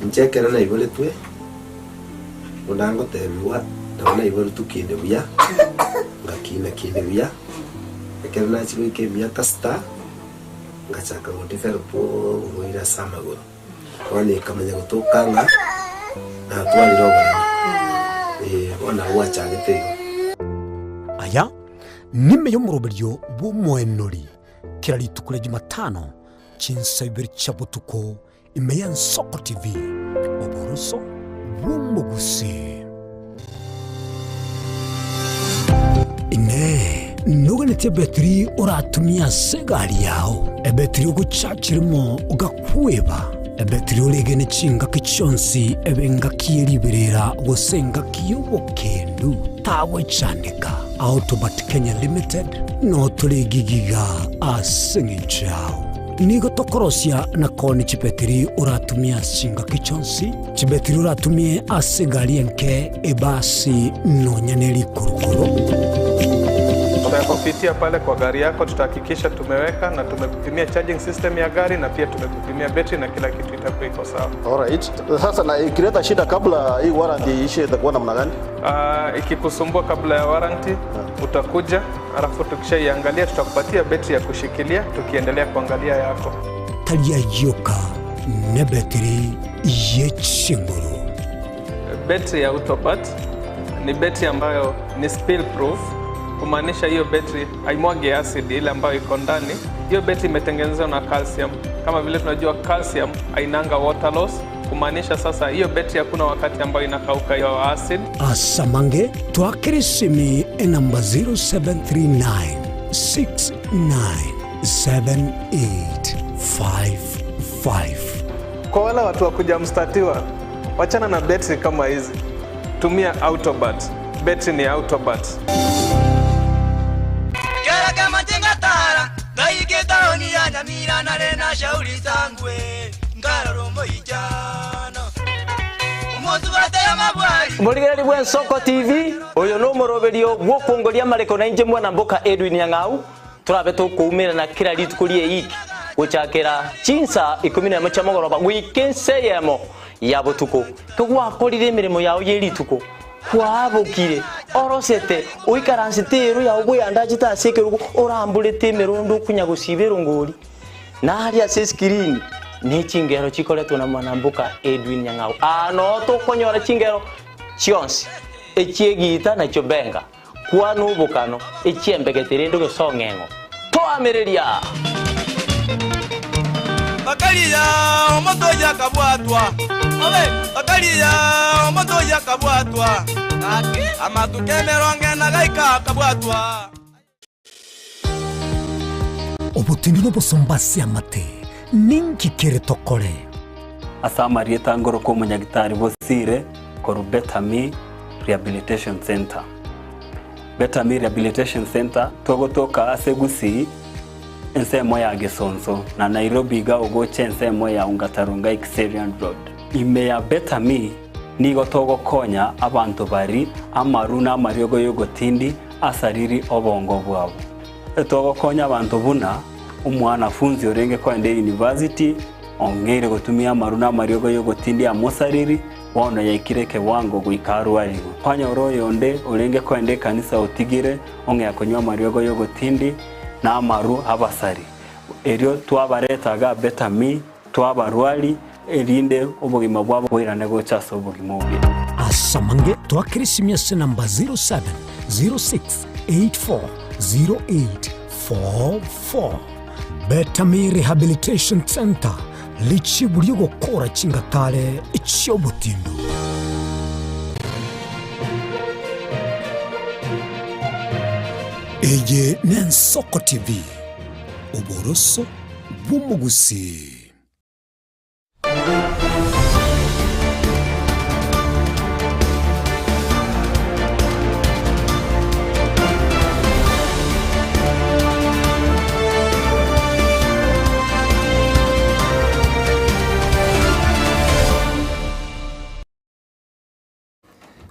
Inche ekero naiboretwe, buna ngotebigwa, nabo naiboretwe kinde buya, ngakina kinde buya, ekero nachia goika emiaka sita, ngachaka go develop oborwaire ase amagoro. Bono ekamanya gotoka ng'a natwarire oboremo, eh, bono nabo gwachagete igo. Aya nime y'omoroberio bw'omoenori kera rituko ria Jumatano chinsa ibere chia botuko ime y'Ensoko TV, oboroso bw'omogusii. Inee! Noganetie ebetiri oratumie ase egari yao, ebetiri ogochachera rimo ogakweba, ebetiri oregene chingaki chionsi ebe engaki ye riberera gose engaki y'obokendu? Tagwechandeka. Autobat Kenya Limited notore gigiga ase engencho yao. Nigo tokorosia na koonia chibetiri oratumie ase chingaki chionsi, chibetiri oratumie ase egari enke, ebasi, nonya ne rikurukuru. Tutakupitia pale kwa gari yako, tutahakikisha tumeweka na tumekupimia charging system ya gari na pia tumekupimia betri na kila kitu itakuwa iko sawa. Alright. Sasa na ikileta shida kabla hii warranty iishe itakuwa namna gani? Ikikusumbua kabla ya warranty utakuja, alafu tukishaiangalia tutakupatia betri ya kushikilia tukiendelea kuangalia yako. Tari ayio ka nebetiri ye chinguru. Betri ya Autobat ni betri ambayo ni spill proof, kumaanisha hiyo betri haimwagi acid ile ambayo iko ndani. Hiyo betri imetengenezwa na calcium. Kama vile tunajua calcium hainanga water loss, kumaanisha sasa hiyo betri hakuna wakati ambayo inakauka hiyo acid. Asamange twakere esimi enamba 0739 697855. Kwa wale watu wa kuja mstatiwa, wachana na betri kama hizi, tumia Autobat. Betri ni Autobat. Kera kama tingatara ngaike taoni ya Nyamira nare na shauri zangwe ngarora omoichano omonto batera amabwari. Morigereria bw'Ensoko TV, oyo nomoroberio bw'okwongoria amareko na inche mwana mboka Edwin Nyang'au, torabe tokoumerana kera rituko ri'eiki gochakera chinsa ikomi nemo chia mogoroba goika ensa eyemo ya botuko. Kegwakorire emeremo yao ye rituko, kwaabokire, orosete, oikaransete ero yao bweyandachete ase ekerogo, oramborete emerondo okonya gosiba erongori. Na aria ase esikirini ne chingero chikoretwe na mwanamboka Edwin Nyang'au. Aa noo tokonyora chingero chionsi, echi'egiita na chiobenga, kwana obokano, echi'embegete rende gose ong'eng'o. Toamereria! Bakaria omonto oyio akabwatwa, bakaria omonto oyio akabwatwa, amatuko emerongo ena gaika akabwatwa. Obotindi nobosomba ase amate, ninki kere tokore? Ase amarieta ngorokwa omonyagitari Bosire korwa Betami Rehabilitation Centre. Betami Rehabilitation Centre togotoka ase Gusii ensemo ya Gesonso na Nairobi iga ogocha ensemo ya Ongata Rongai Kiserian Road. Ime ya Betami nigo togokonya abanto bari amaru na amariogo yogotindi asariri obongo bwabo. Togokonya abanto buna omwanafunzi orenge koenda eyunivasiti ong'eire gotumia amaru na amariogo y'ogotindia amosariri, bono yaikire ekewango goika arwarigwe. Kwanyora oyonde orenge koenda ekanisa otigire ong'ea konywa amariogo y'ogotindi na amaru abasari. Erio twabareta iga Betami, twabarwari, erinde obogima bwabo boirane gocha ase obogima obuya. Ase amange twakere esimia ase namba 0706840844. Betami Rehabilitation Centre, richibu ri'ogokora chingatare chi'obotindu. Eye n'Ensoko TV, oboroso bw'omogusii.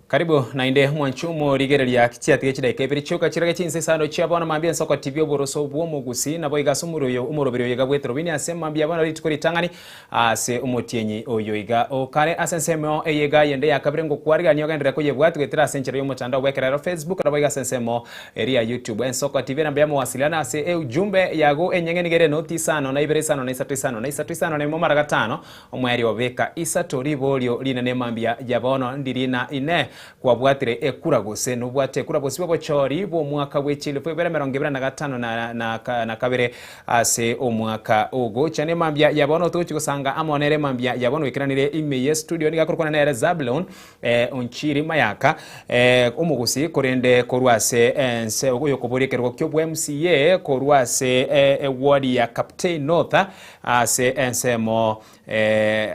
Karibu naende mwanche omorigereria chiatige chidaika ibere chioka chirage chinsa isano chia bono mambia ensoko TV oboroso bw'omogusi nabo iga ase omoroyo omoroberi oyo iga bw'etorobini ase mambia bono rituko ritang'ani ase omotienyi oyo iga okare ase ensemo eye iga yende ya kabere ngokwarigania ogenderere koyebwati goetera ase enchera y'omotandao bw'ekerero Facebook nabo iga ase ensemo eria ya YouTube ensoko TV enamba ya mawasiliano ase eujumbe yago enyeng'e nigo ere noti isano na ibere isano na isato isano na isato isano na emo mara gatano Omoerio beka isato riborio rinene mambia ya bono ndiri na ine kwabwatire ekura gose nobwate ekura bosibwa bochori bw'omwaka bwe chilifu ibere emerongo ebere na gatano na, na, na kabere ase omwaka ogocha ne mambia ya bono togochi gosanga amo nere mambia ya bono oikeranire ime ye studio niga akorokwana nere Zabulon eh, Onchiri Mayaka eh, omogusi korende korwa ase ense oyokoboria ekerogo ki'obwa MCA korwa ase eh, eward ya Kaptei North Ase ensemo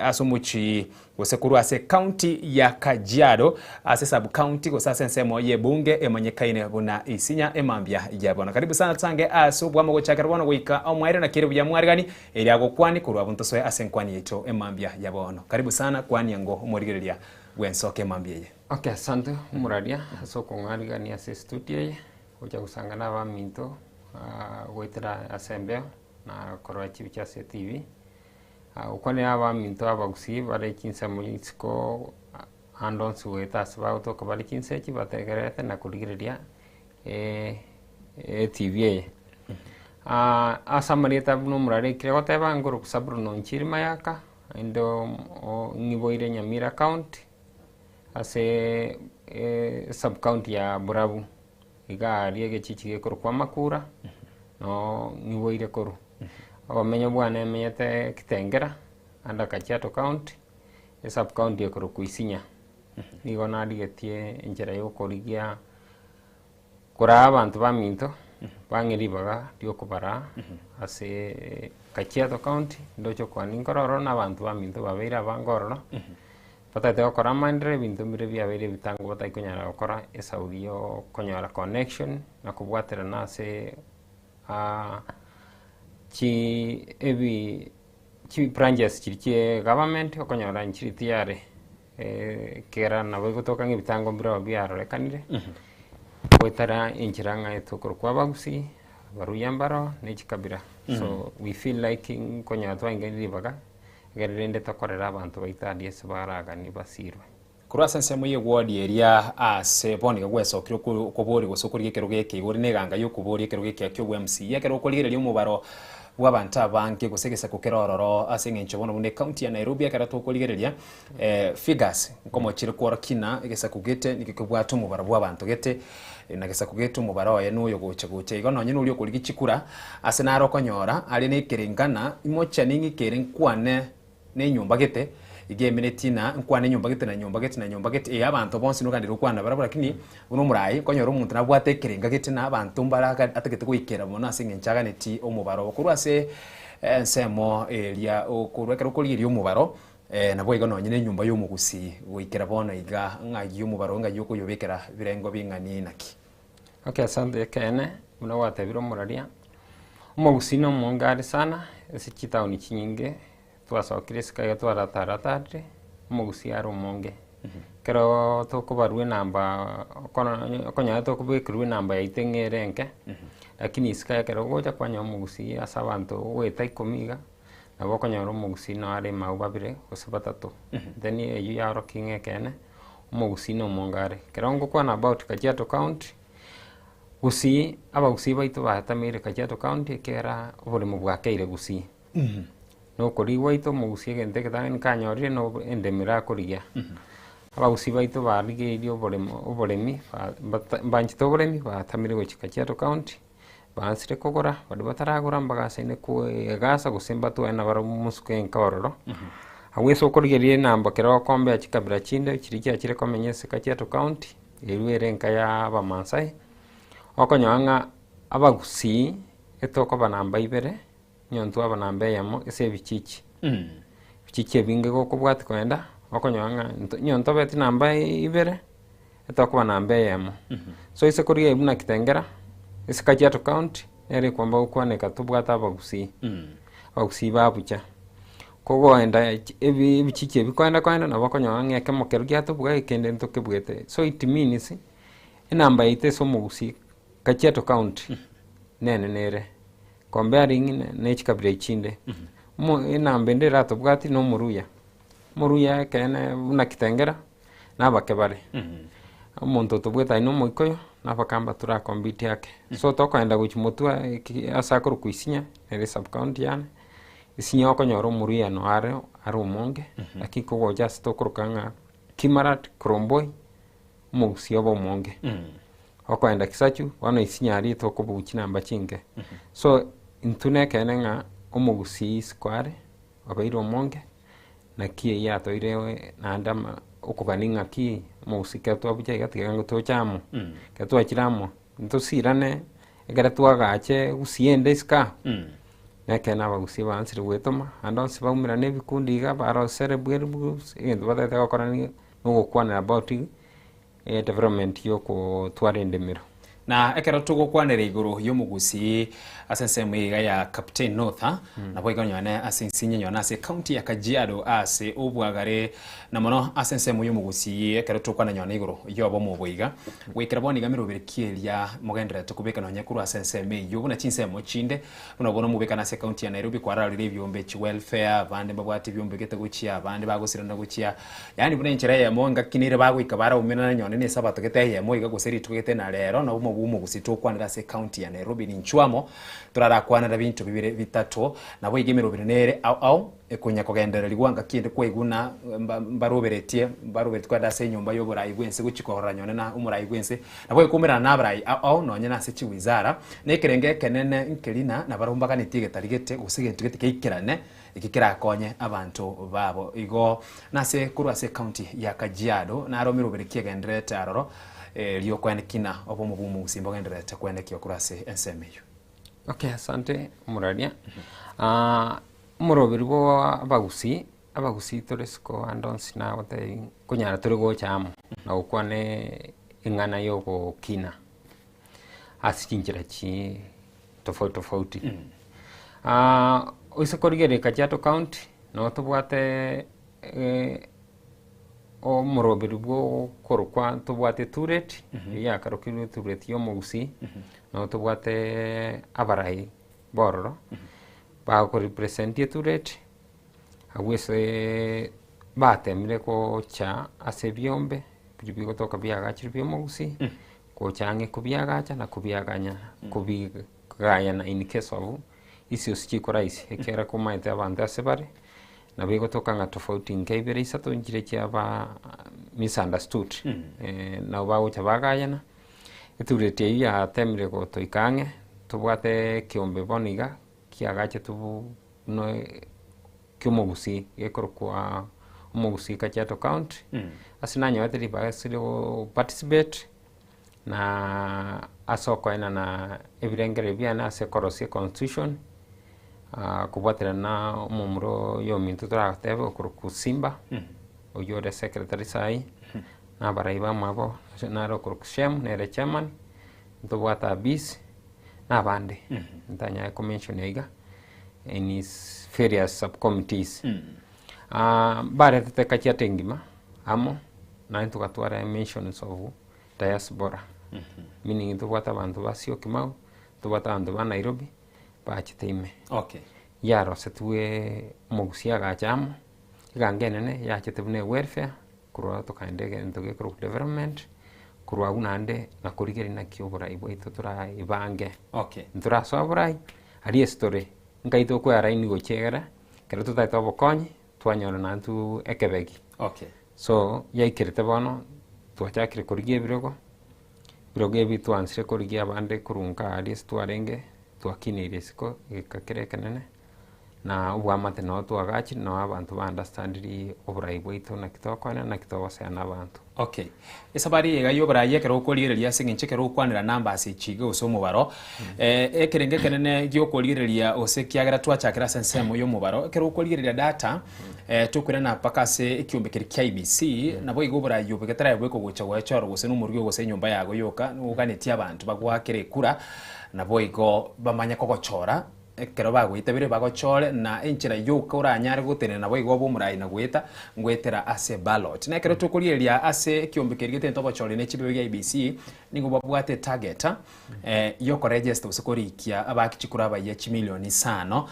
ase omochie gose korwa ase ekaunti ya Kajiado ase sub-county gose ase ensemo y'ebunge emanyekaine buna Isinya emambia ya bono. Karibu sana tosange ase obwamo gochakera bono goika omoerio naki ere buya mwarigani erio agokwani korwa abwo ntosoe ase enkwani yaito emambia ya bono. Karibu sana kwania ngo omorigereria bw'ensoka emambia eye. Okay, asante omoraria ase okong'arigania ase estudio eye, gocha gosanga na abaminto goetera ase embeo. na korora chibicha ase etibi, gokwanera abaminto abagusii bare chinsemo isiko ande onsi goeta ase bagotoka bare chinsa echi bategererete na korigereria etibi eye. Ase amarieta buna omorware ekire goteba nkorokwa Sabron Onchiri Mayaka, naende ng'iboire Nyamira county, ase esub county ya Borabu. Iga aria egechichi gekorokwa amakura, noo nyiboire korwa. Obomenyo bwane emenyete Kitengela, under Kajiado County, esub county ekorokwa Isinya. Nigo narigetie enchera ya okorigia koraa abanto baminto, bang'e ribaga ria okobaraa ase Kajiado County, ndoche okwania nkore ororo na abanto baminto babeire abange ororo. Batagete gokora amaenderero ebinto mbire biabeire ebitango batari konyara gokora esauri ya okonyora connection na kobwaterana ase chi ebi chi branches chiria chia egovernment okonyora nchiri tiyari. Ekero nabo egotoka ng'a ebitango mbirobio biarorekanire, goetera enchera ng'a etokorokwa abagusii, abaruya mbaro, na echikabira. So we feel like nkonyora twaengeire ribaga, ekero rende tokorere abanto baito aria ase baraganie basirwe. Korwa ase ensemo y'ewodi eria aase bono iga gwesokire okoboria gose okorigia ekerogo eke igo ore neganga y'okoboria ekerogo ekiya ki'obwemc. Ekero okorigereria omobaro bw'abanto abange gose egesaku kere ororo ase eng'encho bono buna ecounty ya Nairobi ekero tokorigereria figures nkomochire kworokia ng'a egesaku gete nigo kebwate omobaro bw'abanto gete na gesaku gete omobaro oye noyo gocha gocha igo nonye noria okorigia chikura ase naro okonyora are nekerengana imochani ng'ike ere nkwane na enyomba gete, iga emineti na nkwane enyomba gete na nyomba gete na nyomba gete, ee abanto bonsi nogandire gokwana nabarabwo lakini buna omoraai nkonyora omonto nabwate ekerenga gete na abanto mbare aga atagete goikera mono ase eng'encho aganeti omobaro. Korwa ase ensemo eria okorwa ekero okorigereria omobaro naboigo nonye na enyomba ya omogusii goikera bono iga ng'ai omobaro ng'ai okoyobekera birengo bing'ani naki. Okay asante ekeene buna gwatebire omoraria, omogusii na omonge are sana ase chitaoni chinyinge. Twasokire isiko iga twarataratare, omogusii are omonge. Ekeroo tokobarwa enamba okoro okonyora tokobekerwa enamba yaito ng'a ere enke, lakini isiko ekero ogocha kwanyora omogusii ase abanto ogoeta ikomi iga, nabo okonyora omogusii noo are emao babere gose batato. Then eywo yaorokia ng'a ekeene, omogusii na omonge are. Ekero ngokwana about Kajiado county, gusii abagusii baito batameire Kajiado county ekiagera oboremo bwakeire gusii. Nokorigia gwaito omogusia egento egetang'ani kanyorire na endemero akorigia. Abagusii baito barigeirie oboremo oboremi ba mbata mbanchete oboremi batamire gochia Kajiado county, baansire kogora, baria bataragora mbagasaine koegasa gose mbatware nabarabwo mosuko enka ororo. Abwo ase okorigereria enamba kero okombea chikabira chinde chiria chiachire komenya ase Kajiado county, eywo ere enka ya abamasai, okonyora ng'a abagusii etokoba namba ibere. Onye ntwaba namba eyemo ase ebichichi, ebichichi ebinge gokobwatia kogenda, okonyora ng'a nto onye ntobeti namba ibere, etokoba namba eyemo. So ase korigereria buna Kitengela, ase Kajiado county, nere ekwamba gokwaneka tobwate abagusii, abagusii babucha. Kogoenda chi ebi ebichichi ebi kogenda kogenda nabo okonyora ng'a ekemo keria giatobua ekende ntokebwete. So it means, enamba yaito ase omogusii Kajiado county, nenene ere. Comparing ne chikabira echi chinde, omo enamba ende eratobwati na omoruya, omoruya ekeene buna kitengela, na abake bare. Omonto otobwate aye na omoikoyo, na abakamba tora compete ake. So tokoenda gochia motwe eki ase akorokwa Isinya, nere esub county yane, Isinya okonyora omoruya no are are omonge, lakini kogocha ase tokoroka ng'a Kimarat, Koromboi, omogusii obe omonge. Okoenda Kisachu, bono Isinya aria tokobugia chinamba chinke. So, intwe nekeene ng'a omogusii isiko are, obeire omonge, naki eyio yatoeire naende ama okogania ng'aki omogusii ekero twabucha iga tiga toche amo, ekero twachire amo, ntosirane ekero twagache gusii ende isiko aa, nekeene abagusii baansire goetoma, ande onsi baumerane ebikundi iga barosere groups, egento batagete gokora nigo. Nogokwanera about development yokotwara endemero. Na ekero togokwanera igoro y'omogusii ase ensemo iga ya Kaptein North, nabo igo nyone ase ensinyo nyone ase ecounty ya Kajiado ase obwagare na mono ase ensemo y'omogusii ekero tokwana nyone igoro y'obomo obo iga. Goikera bono iga meroberi ki eria mogendererete kobeka nonye korwa ase ensemo eyio buna chinsemo chinde Buna bono omobekano ase ekaunti ya Nairobi kwararire ebiombe chiwelfare, abande mbabwate ebiombe gete gochia, abande bagosirana gochia, yaani buna enchera eyemo engaki nere bagoika baraumerana nyone na esabato gete eyemo iga gose rituko gete na rero nabo omobu omogusii tokwanera ase ekaunti ya Nairobi ninchwo amo torarakwanera binto bibere bitato nabo iga emeroberi nere ao ao ekonya kogendererigwa ngaki ende kwaigwa na mba mbaroberetie mbaroberetie kogenda ase enyomba ya oborai bwense gochia korora nyone na omorai bwense Nabo gekoumerana nabarai ao nonye nase chiwizara, na ekerengo ekenene nkeri na nabarabwo mbaganetie egetari gete gose egento gete geikerane eki kerakonye abanto babo. Igo nase korwa ase ecounty ya Kajiado naro meroberi ki egendererete aroro erio koenekia na obomo bw'omogusii mbogendererete koenekiwa korwa ase ensemo eyio. Okay, asante omoraria. Omoroberi bwa abagusii, Abagusii tore isiko ande onsi nagotebi nkonyara tore gocha amo na gokwana eng'ana ya ogokina ase chinchera chi tofauti tofauti. Oise korigereria Kajiado county, nabo tobwate. Omoroberi bw'okorokwa ntobwate etureti, eyio yakarokirwe etureti ya omogusii, nabo tobwate abarai bororo, bagorepresent etureti, abwo ase batemire gocha ase ebiombe biria bigotoka biagachire bia omogusii, gocha ang'e kobiagacha na kobiaganya kobigayana in case of issues chikoraisia, ekiagera komaete abanto ase bare, nabo egotoka ng'a tofauti nke ibere isato nchire chiaba misunderstood, nabo bagocha bagayana, etureti eyio yatemire gotoika ang'e, tobwate ekeombe bono iga, kiagachetwe buna kia omogusii, gekorokwa omogusii Kajiado County, ase nanyorete ribaga ase rigo participate, na ase okoenana ebirengererio biane ase okorosia econstitution, kobwaterana na omomura oyo ominto toratebe okorokwa Simba, oywo ore secretary saii, na abarai bamwabo, nare okorokwa Shem nere chairman, ntobwate Abis, na abande ntanyare ko mention iga in his various subcommittees. Baretete Kajiado engima amo, naende togatwara mentions of diaspora, meaning ntobwate abanto ba Syokimau, ntobwate abanto ba Nairobi, bachete ime. Yarosetwe omogusia agacha amo, egango enene yachete buna ewelfare, korwa agwo tokaenda egento gekorokwa development, korwa agwo naende nakorigereria naki oborai bwaito toraibange. Ntorasoa borai, aria ase tore, nkai tokoe-align gochia egere, ekero totaete obokonyi, twanyora naende tu ekebegi. So, yaikerete bono, twachakire korigia ebirogo, ebirogo ebi twansire korigia abande korwa nka aria ase twarenge, twakineire isiko egeka kere ekenene, na oboamate noo twagachire noo abanto ba understandiri oborai bwaito naki tokoenda naki togosea na abanto. Okay. Esabari eye iga ya oborai ekero okorigereria ase eng'encho ekero okwanera numbers echi iga gose omobaro, ekerengo ekenene gia okorigereria gose ekiagera twachakera ase ensemo ya omobaro, ekero okorigereria data, tokoirana mpaka ase ekiombe keria kia IEBC, nabo igo oborai obo getarae bweka gocha goechora gose na omorwio gose enyomba yago yoka, nigo oganetie abanto bagoakere ekura, naboigo bamanye kogochora. Ekero bagoitabire bagochore, na enchera yoka oranyare gotenena naboigo obe omorai na goeta, ngoetera ase ballot. Na ekero tokorigereria ase ekiombe keria getente obochori ne chibibe gia IEBC, nigo babwate etarget yokoregister gose korikia abaaki chikura abayia chimilion isano,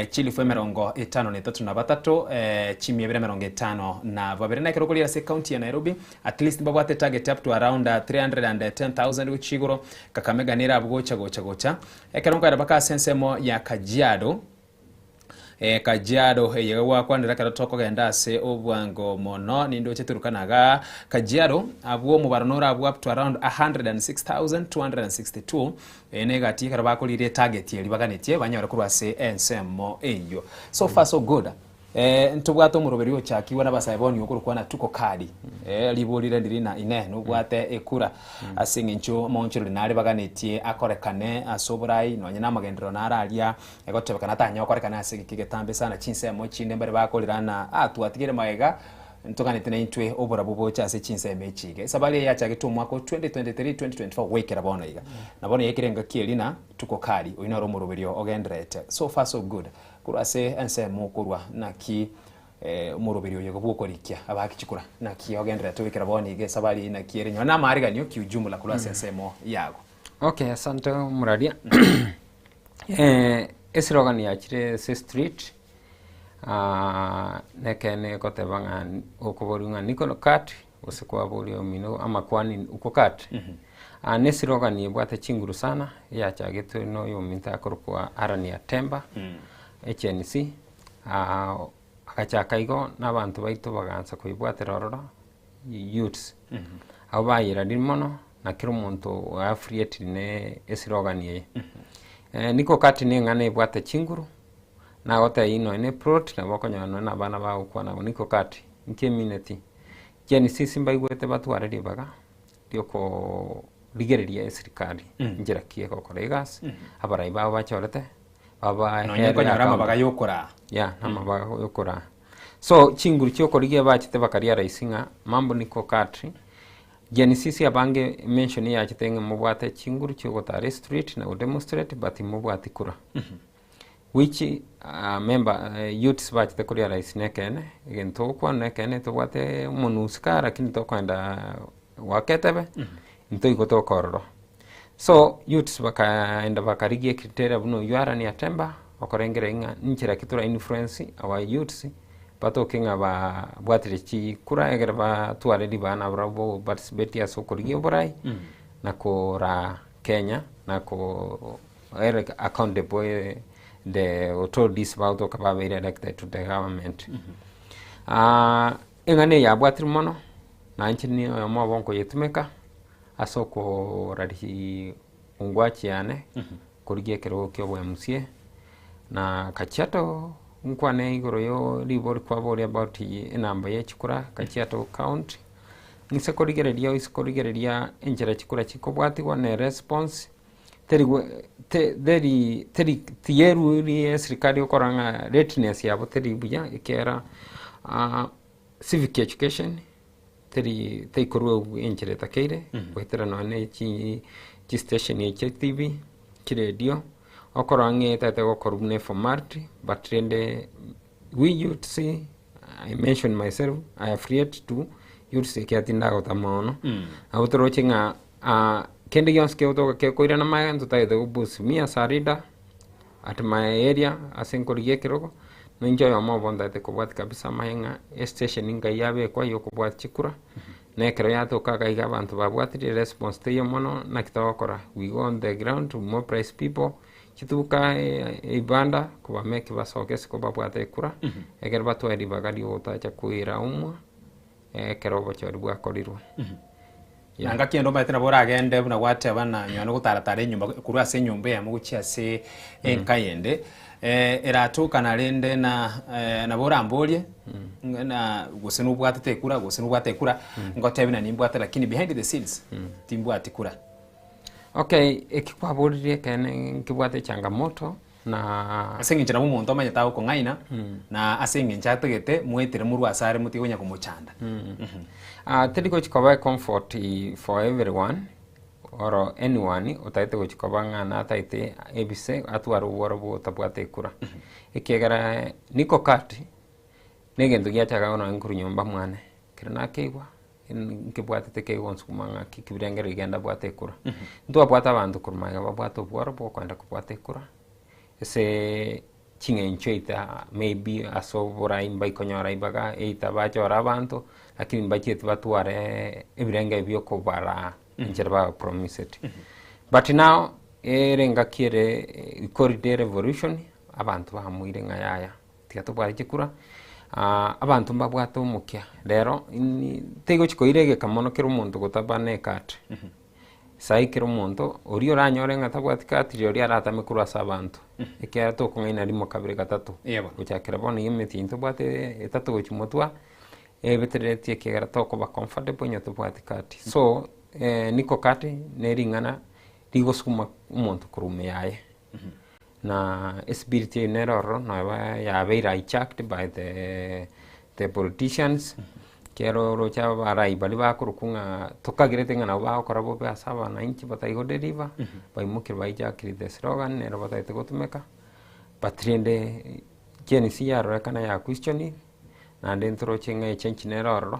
chilifu emerongo etano na etato na batato, chimia ibere emerongo etano na babere. Na ekero okorigereria ase ecounty ya Nairobi, at least mbabwate etarget up to around 310,000 gochia igoro, Kakamega nere abwo gocha gocha gocha. Ekero nkoera mpaka ase ensemo ya Kajiado, eh, Kajiado eye iga gwakwanera ekero tokogenda ase obwango mono, nindoche Turkana igaa. Kajiado, abwo omobaro nore abwo up to around 106,262, eye na egati ekero bakorire etarget eria baganetie banyore korwa ase ensemo eyio. So far so good. Eh, ntobwate omoroberi ochakigwe n'abasae bonio okorokwa Tuko Kadi. Eh, ribori rire ndiri na inee nobwate ekura ase eng'encho omoonchoreri nare baganetie akorekane ase oborai nonye na amagenderero nare aria egotebekana atanyare gokorekana ase egeka egetambe sana chinsemo chinde mbare bakorera ng'a ah twatigire magega ntoganeti naintwe oborabu boche ase chinsemo echi iga. Esabari eye yachagete omwaka o 2023 2024 goikera bono iga. Na bono yaikire engaki eria na Tuko Kadi oyio noro omoroberio ogendererete. So far so good. Korwa ase ensemo okorwa, naki omoroberio oyo iga bw'okorikia abaaki chikura, naki ogendererete goikera bono iga esabari eye naki ere, nonye namaariganio kiujumla korwa ase ensemo yago. Okay, asante omoraria. Eslogan yachire ase street, nekeene egoteba ng'a okoboria ng'a niko cut gose kwaboria omino amakwani uko cut. Ne eslogan ebwate chinguru sana eyachagetwe na oyominto akorokwa Aaron Atemba, HNC, agachaka igo na abanto baito bagaansa koyebwatera ororo, youths. Abwo bayerarire mono na kera omonto oaffiliatiri na eslogan eye. Niko cut na eng'ana ebwate chinguru, nagotebia nonya na eplot nabo okonyora nonya na abana bagokwana igo niko cut, inki emineti. Gen Z mbaigwete batware ribaga. riokorigereria esirikari inchera ki egokora egasi, abarai babo bachorete, babae Nonya nkonyora amabaga yokoraa. Yeah, namabaga yokoraa. So chinguru chiokorigia bachete bakaria rahisi ng'a mambo niko kadri, Gen Z abange mention yachete ng'a mobwate chinguru chiogotara estreet na godemonstrate but mobwati kura. Which member youths bachete korealize nekeene, egento ogokwana nekeene tobwate omonusika lakini tokoenda goaka etebe, ntoigwe tokororwa. So youths bakaenda bakarigia ecriteria buna oywo Allan Atemba, okorengereria ng'a nchera ki tora influence our youths, batoke ng'a babwatire chikura egere batware ribaga nabarabwo baparticipate ase okorigia oborai, na koraa Kenya na ko ere accountable the authorities bagotoka babeire elected to the government. Eng'ana eye yabwatire mono, na inche ni oyomo obo nkoyetumeka ase okorarisi ongwachi yane, korigia ekerogo kia obo MCA, na Kajiado nkwane igoro yo ribori kwaboria about enamba ya chikura Kajiado county, Inse korigereria oise korigereria enchera chikura chikobwatigwa na eresponse, teri gwe te teri teri tiyeruri eserikari okora ng'a readiness yabo teri buya ekiagera civic education teri teikorwa enchera etakeire, goetera nonye na echi chistation echi chia TV, chiredio, okorora ng'a etagete gokorwa buna eformality but rende we youths I mention myself I have yet to youths ekiagera tindagota mono, nabo toroche ng'a kende gionsi kegotoka kekoirana magega ntotagete go boost me as a leader at my area ase nkorigia ekerogo, ninche oyomo obo ntagete kobwatia kabisa amaye ng'a estation nkai yabekwa ya okobwatia chikura, na ekero yatoka iga iga abanto babwatirie response teiyo mono naki togokora, we go on the ground to mobilize people. Chituka ebibanda kobameki basoke isiko babwate ekura, ekero batwae ribaga riogotacha koiraumwa ekero obochori bwakorirwe. Na ngaki ende omanyete nabo oragende buna gwateba na nonya gotaratara enyomba korwa ase enyomba eyemo gochia ase enka yende, eratokana rende na nabo oramborie na gose nobwatete ekura gose nobwate ekura, ngotebi na nimbwate lakini behind the scenes timbwati kura. Okay, eki kwaboririe ekeene nkebwate echangamoto na. Ase eng'encho nabo omonto omanyete agokong'aina, na ase eng'encho atagete moetere morwe ase are motige konya komochanda. Teri gochi koba ecomfort for everyone or anyone otagete gochi koba ng'a natagete ebise atware obworo bwa otabwate ekura. Ekiagera niko card negento giachaka bono nkorwa nyomba mwane, ekero nakeigwa Nkebwatete kegonsukuma ng'aki kibirengererio genda bwate ekura. Ntwabwate abanto korwa magega babwate obworo bwa okoenda kobwata ekura, ase ching'encho eita maybe ase oborai mbaikonyora ibaga eita bachore abanto, lakini mbachieti batware ebirengererio bia okobara enchera babapromiseti. But now, ere engaki ere we call it a revolution, abanto bamoire ng'a yaya. Tiga tobwate chikura, abanto mbabwate omokia, rero tigochi koira egeka mono kera omonto gotaba na ecard. Sai kera omonto, oria oranyore ng'a tabwati card rirorio aratame korwa ase abanto, ekiagera tokong'aina rimo kabere gatato, gochakera bono iga emetienyi tobwate etato gochia motwe, ebetereretie ekiagera tokoba comfortable onye tobwati card. So, niko card ne ring'ana rigosukuma omonto korwa ime yaye. Na espiriti eyio nere ororo neba yabeire hijacked by the the politicians, ekero oroche abarai baria bakorokwa ng'a tokagerete ng'a nabo bagokora bobe ase abananchi batari go deliver, baimokire ba hijackire the slogan nero batagete gotumeka, but rende Gen Z yarorekana ya questioning, naende ntoroche ng'a echange nere ororo.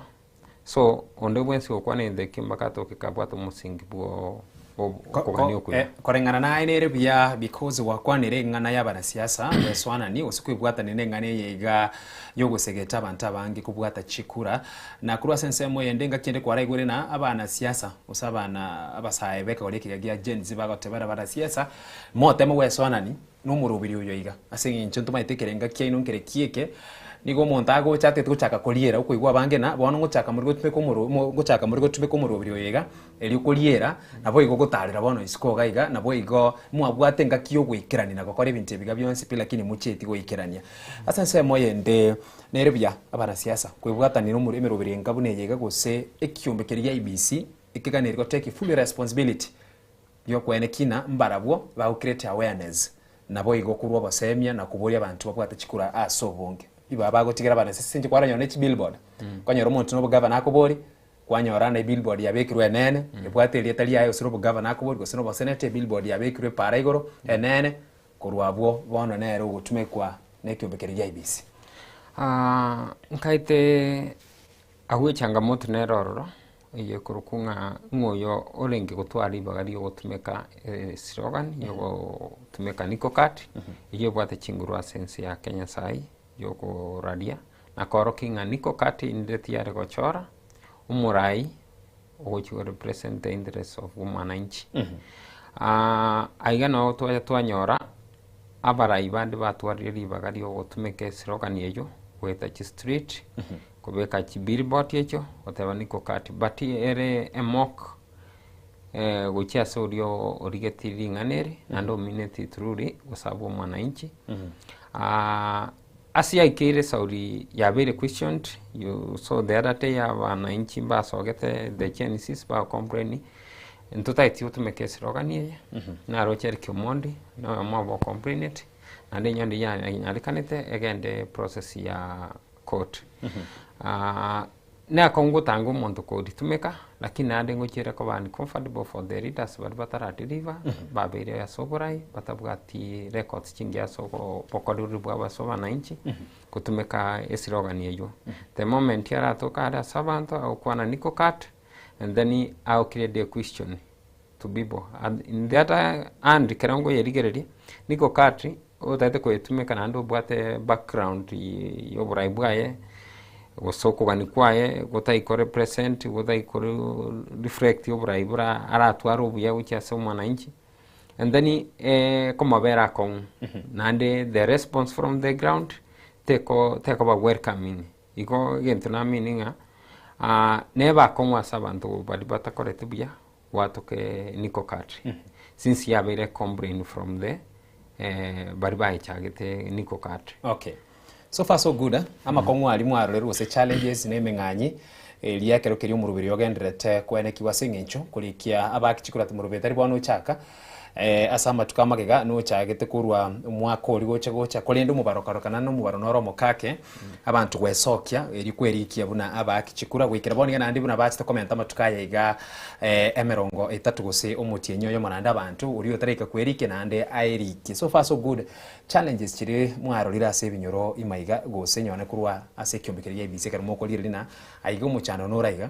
So, onde bwensi ogokwana egento ekio mpaka atoke kabwate omosingi bwo okogania okuya. Koreng'ana naye nere buya because gwakwanire eng'ana y'abanasiasa gwesoanani gose kwebwatania neng'ana eye iga yogosegeta abanto abange kobwata chikura. Na korwa ase ensemo eyende engaki ende kwaraigwere na abanasiasa gose abana abasae bekegori ekiya gia Gen Z bagotebera abanasiasa moteme gwesoanani nomoroberi oyo iga, ase eng'encho ntomaete ekerenga kiaino nkere kieke, nigo omonto agocha atagete gochaka koriera okoigwa abange na bono ngochaka more gotumeka omoro mo ngochaka more gotumeka omoroberi oyo iga, erio koriera, naboigo gotarera bono isiko iga iga, naboigo mwabwate engaki ya ogoikerania na gokora ebinto ebi iga bionsi pi lakini mochieti goikerania. Ase ensemo eyende, nere buya abanasiasa koebwatanera omoro emeroberi enga buna eye iga gose ekiombe keria gia IEBC, ekeganeri go take full responsibility. Ri'okwene kina mbarabwo bago create awareness, naboigo korwa obosemia na koboria abanto babwate chikura ase obonge. Iba bagotigera abana ase inche kwaranyora ne chibillboard, kwanyora omonto na obogavana akobori, kwanyora na ebillboard yabekirwe enene, ebwate erieta riaye gose na obogavana akobori gose na oboseneta ebillboard yabekirwe epaara igoro enene. Korwa abwo bono nere ogotumekwa nekiombe keria gia IEBC. Nkaete agwo echangamoto nere ororo, eye ekorokwa ng'a ng'a oyo orenge gotwara ribaga riogotumeka eslogan yogotumeka niko card, eywo ebwate chinguru ase ense ya Kenya sai, yokoraria, na koorokia ng'a niko card inde tiyare gochora omorai ogochia go represent the interest of omwananchi. Aiga nabo twacha twanyora abarai bande batwarire ribaga riogotumeka eslogan eywo goeta chistreet, kobeka chibillboard echio goteba niko card but ere emock gochia ase oria origetie ring'ana eri naende omineti truly gosaba omwananchi. Ase yaikeire Sauli yabeire questioned, you saw the other day abananchi mbasogete the Genesis bagocomplain, ntotageti gotumeka eslogan eye, naroche Eric Omondi noyomo obo ocomplainete, naende inye yanyarekanete egende process ya court. Nakong'u gotanga omonto koritumeka, lakini naende ngochiere koba uncomfortable for the leaders baria batara deliver, babeire ase oborai, batabwati records chingiya ase obokoreri bwabo ase abananchi, gotumeka eslogan eywo. The moment aratoke are ase abanto, agokwana niko cut, and then ago create a question to people. And in the other hand ekero nkoyerigereria, niko cut, otagete koyetumeka naende obwate background ya oborai bwaye, gose okogania kwaye gotari ko represent gotari ko reflect oborai buna aratware obuya gochia ase omwananchi, and then ekomobera akong'u naende the response from the ground teko tekoba welcoming. Igo egento namini ng'a nebe akong'u ase abanto baria batakoreti buya gwatoke niko card since yabeire complain from the baria bayechagete niko card. Okay. So far so good eh? Amakong'u aria mwarorerwe gose challenges na emeng'anyi eria ekero keria omoroberi ogendererete koenekigwa ase eng'encho korikia abaki chikurati moroberi tari bono ochaka eh, ase amatuko amagega nochagete korwa omwaka oria gocha gocha korende omobaro karokana na omobaro noro omokake Abanto gwesokia, erio kwerikia buna abaaki chikura, goikera bono iga naende buna bachete komenta amatuko aya iga emerongo etato gose omotienyi oyomo naende abanto, oria otaraika kwerikia naende aerikie. So far so good, challenges chiria mwarorire ase ebinyoro ime iga gose nyone korwa ase ekiombe keria gia IEBC ekero mokorigereria na aiga omochando nore aiga,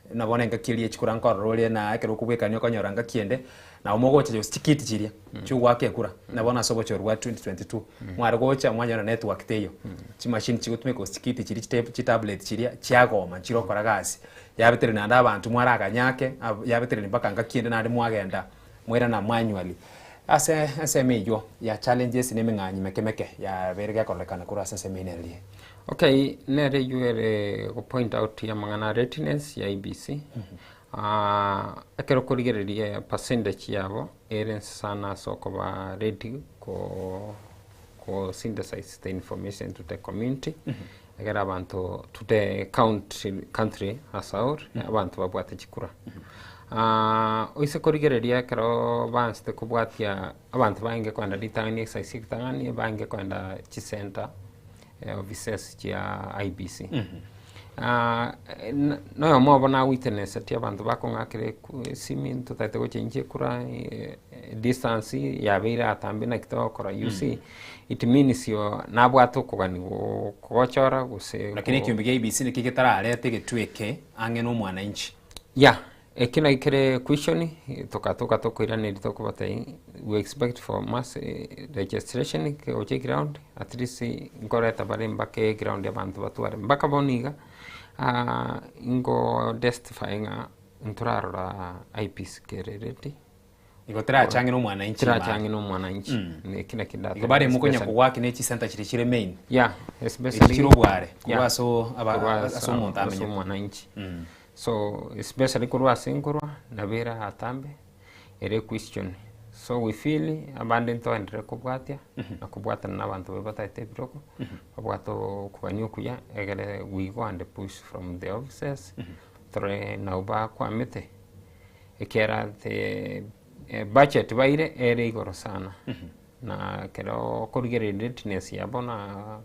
Buna bono engaki eria echikura nkorora ore na ekero okobwekania okonyora ngaki ende, nabo mogocha gose chikiti chiria chiogoaka ekura, buna bono ase obochori bwa 2022, mware gocha mwanyora network teiyo, chimashini chigotumeka gose chikiti chiria chite chitablet chiria chiagoma nchirokora gasi, yabetereri naende abanto mwaraganye ake, ab yabetereri mpaka ngaki ende naende mwagenda mwairana manually. Ase ensemo eywo ya challenges na emeng'anyi meke meke yabeire gekororekana korwa ase ensemo eye nere. Okay, nere eywo ere go point out amang'ana a readiness ya IEBC, ekero okorigereria percentage yabo ere nse sana ase okoba ready ko ko synthesize the information to the community, ekero abanto to the country country as a whole, abanto babwate chikura. Oise korigereria ekero baansete kobwatia abanto barenge kogenda ritang'ani exercise ritang'ani barenge kogenda chisenta offices chia IEBC. Noyomo obo nawitneseti abanto bakong'akera esimi ntotagete gochenjia ekura distance yabeire atambe naki togokora you see it means nabwate okogania gochora gose. Lakini ekiombe gia IEBC naki getararete egetwe eke ang'e na omwananchi. Yeah, ekio naki kere question, togatoka tokoiraneria tokobatebia we expect for mass registration kegocha eground at least nkoreta bare mpaka eground abanto batware mpaka bono iga ingo testify ng'a ntorarora IEBC kere ready. Igo terachang'e na omwananchi Terachang'e na omwananchi. Eki naki ndatebe. Igo bare mokonya kogwaki ne chisenta chiria chire main. Yeah, especially. Echi chire obware korwa ase aba ase omonto amenyete. Ase omwananchi. So especially korwa ase nkorwa nabo ere atambe ere question. So we feel abande ntoenderere kobwatia na kobwatana na abanto baria batagete ebirogo babwate okogania okuya egere we go and push from the offices tore nabo bakwamete. Ekiagera the budget baire ere igoro sana, na ekero okorigereria readiness yabo na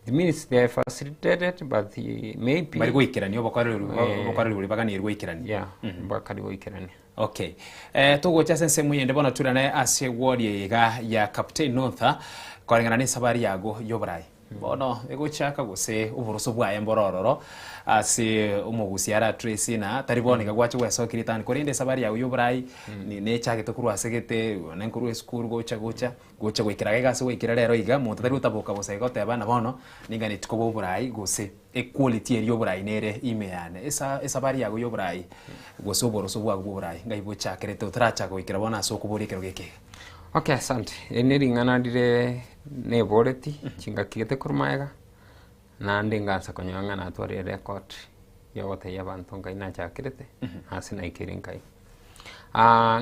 It means they are facilitated but maybe Bari goikerania obokoreri obokoreri boria baganeirwe goikerania. Yeah, bakari goikerania. Okay. Eh, togocha ase ensemo eyende bono turane ase ward eye iga ya Kaptei North koreng'ana na esabari yago y'oborai. Bono egochaka gose oboroso bwaye mboro ororo ase omogusi aratrace na tari bono iga gwacha gwesokia ritang'ani korende esabari yago y'oborai nechagete korwa ase gete nonye nkorwa esukuru gocha gocha gocha goikera iga ase gwaikire rero iga monto tari gotaboka bosa iga goteba ng'a bono ninganeti koba oborai gose equality eria y'oborai nere ime yane. Esa esabari yago y'oborai gose oboroso bwago bwa oborai ngai bochakerete otarachaka goikera bono ase okoboria ekero geke iga. Okay asante, eri ne ring'ana rire neboreti chingaki gete korwa magega, naende ngansa konyora ng'a natwarire record ya ogotebia abanto nkai nachakerete, ase naikire nkai.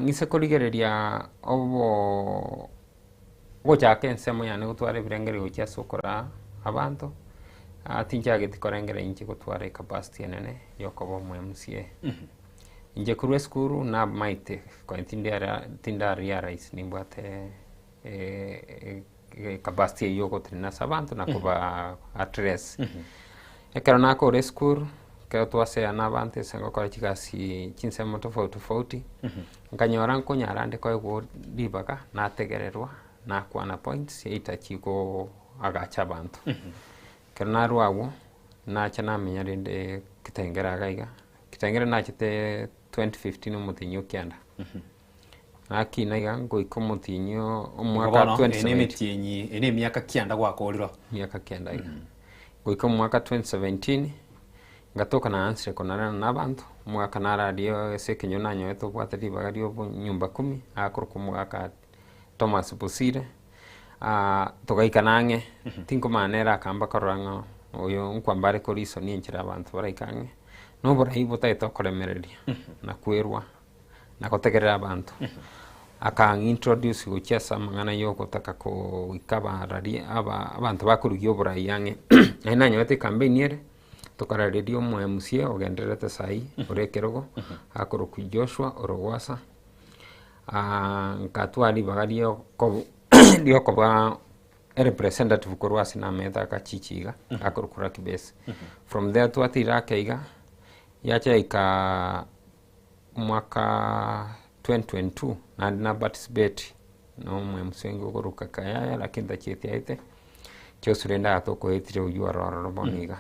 Ng'ise korigereria obo ogochaka ensemo yane gotwara ebirengererio gochia ase okoraa abanto, tinchageti korengereria inche gotwara ecapacity enene ya okoba omo MCA. Inche korwa esukuru namaete konya tindara tindara realize nimbwate ecapacity eywo yogotenena ase abanto na kobaa address. Ekero nakora esukuru, ekero twasea na abanto ase ngokora chigasi chinsemo tofauti tofauti, nkanyora nkonyara nde koegwa ribaga nategererwa, nakwana points either chigoagacha abanto. Ekero narwa abwo, nacha namenya rende kitengela iga iga, kitengela nachete 2015 omotienyi o kianda. Nakina iga ngoika omotienyi o omwaka Bono eye 2017. nemetienyi eye nemiaka kianda gwakorire oo. Emiaka kianda iga. Goika omwaka 2017, ngatoka naansire konarana na abanto, omogaka nararie ase ekenyoro nanyorete obwate ribaga ria obo nyumba kumi, akorokwa omogaka Thomas Bosire, togaikana ang'e, tinkomanya nere akamba korora ng'a oyo nkwamba are korisoni enchera abanto baraike ang'e, na oborai botagete okoremereria na kwerwa. na gotegerera abanto, akang'introduce gochia ase amang'ana ya ogotaka goika abarari aba abanto bakorugia oborai ang'e. Naende nanyorete ecampaign ere, tokarareria omo MCA ogendererete saii ore ekerogo, akorokwa Joshua Orogwasa, nkatwara ribaga ria okob ria okoba erepresentative korwa ase namanyete akachichi iga, akorokwa Lucky Base. From there twatira ake iga, yacha yaika Omwaka 2022 naende na participate na omo-MC oinge okoruka Kayaya lakini tachieti aete, Joyce rende agatokoetire oywo ore ororo bono iga.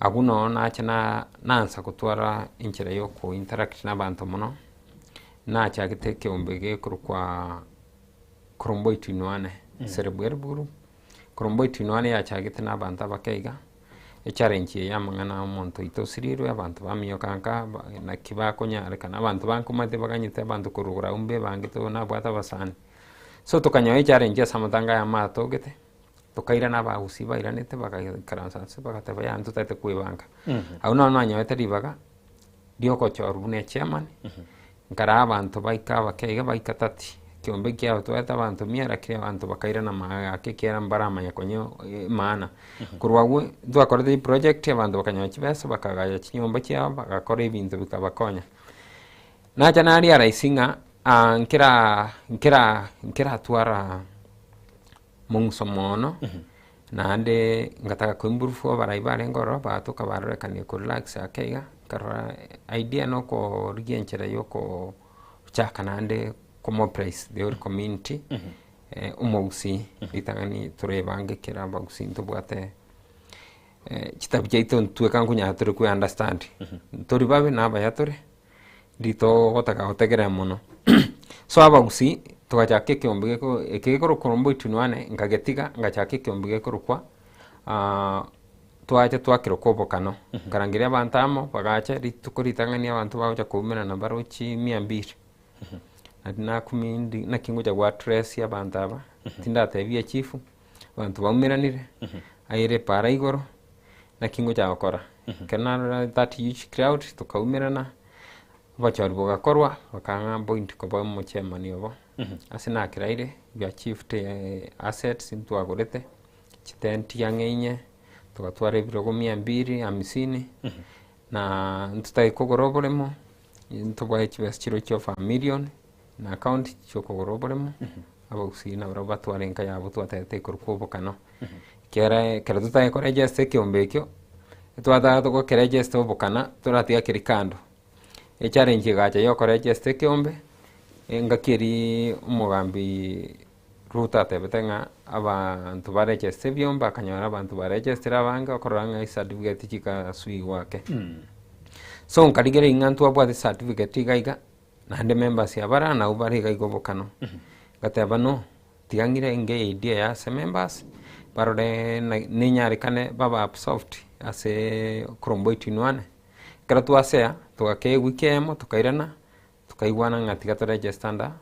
Abwo noo nacha na naansa gotwara enchera ya oko interact na abanto mono, nachagete ekeombe gekorokwa Koromboy Tuinuane, Cerebral Group. Koromboy Tuinuane yachagete na abanto abake iga, Echallenge eye y'amang'ana omonto oito osirirwe, abanto baminyoka nka, naki bakonyarekana, abanto bankomanyete baganyete abanto korwa igoro abwo mbebangete oyo nabwate abasani. So tokanyora echallenge ase amatanga aya amatogete, tokairana abagusii bairanete bagaikaransa nse bagateba yaya ntotagete kwebanga. Abwo nabo nanyorete ribaga, riogochorwa buna echairman, Nkaraa abanto baika abake iga baika thirty, ekeombe kiabo twaete abanto mia lakini abanto bakairana magega ake ekiagera mbaramanya konya emaana. Korwa abwo ntwakorete eproject abanto bakanyora chibesa bakagacha chinyomba chiabo bagakora ebinto bikabakonya. Nacha na realize ng'a nkera nkera nkeratwara mong'uso mono, naende ngataka ko improve abarai barenge ororo bagatoka barorekanie ko relax ake iga, nkarora idea na okorigia enchera ya okochaka naende ko mobilize the whole community, omogusii ritang'ani torebange kera abagusii ntobwate chitabi chiaito ntweka nkonyara tore kwe understand, ntori babe na abaya tore. Ritogotaka gotegerera mono. So abagusii togachaka ekeombe geko eke gekorokwa Rombo Itinuane nkagetiga ngachaka ekeombe gekorokwa twacha twakerokwa obokano. Nkarangeria abanto amo bagacha rituko ritang'ani abanto bagocha koumerana barochi mia mbili. Nari nakumia ndi naki ngocha go address abanto aba, tindatebia echifu, abanto baumeranire, aire epaara igoro. Naki ngocha gokora? Ekero narora that huge crowd tokaumerana, obochori bogakorwa, bakang'a appoint koba omochairman obo, ase nakeraire, we achieved assets ntwagorete, chitenti ang'e inye, togatwara ebirogo mia mbili hamsini, na ntotagete kogora oboremo, ntobwae chibesa chirochio of a million, na account chiokogora oboremo, abagusii nabarabwo batware enka yabo twatebete ekorokwa obokano. Kere ekero totari koregesta ekeombe ekio, twataka togokeregesta obokana, toratiga keria kando. Echallenge egacha ya okoregesta ekeombe, engaki eria omogambi Ruto atebete ng'a abanto baregeste ebiombe, akanyora abanto baregestire abange, okorora ng'a ecertificate chikasuigwa ake. So nkarigereria ng'a ntwabwate certificate iga iga, naende members abare nabwo bare iga iga obokano. Ngateba no, tiga ng'ire inge idea ya ase members, barore na nenyarekane babe absorbed ase okoromboa itinuane. Ekero twasea, togakea ewiki eyemo tokairana, tokaigwana ng'a tiga toregister under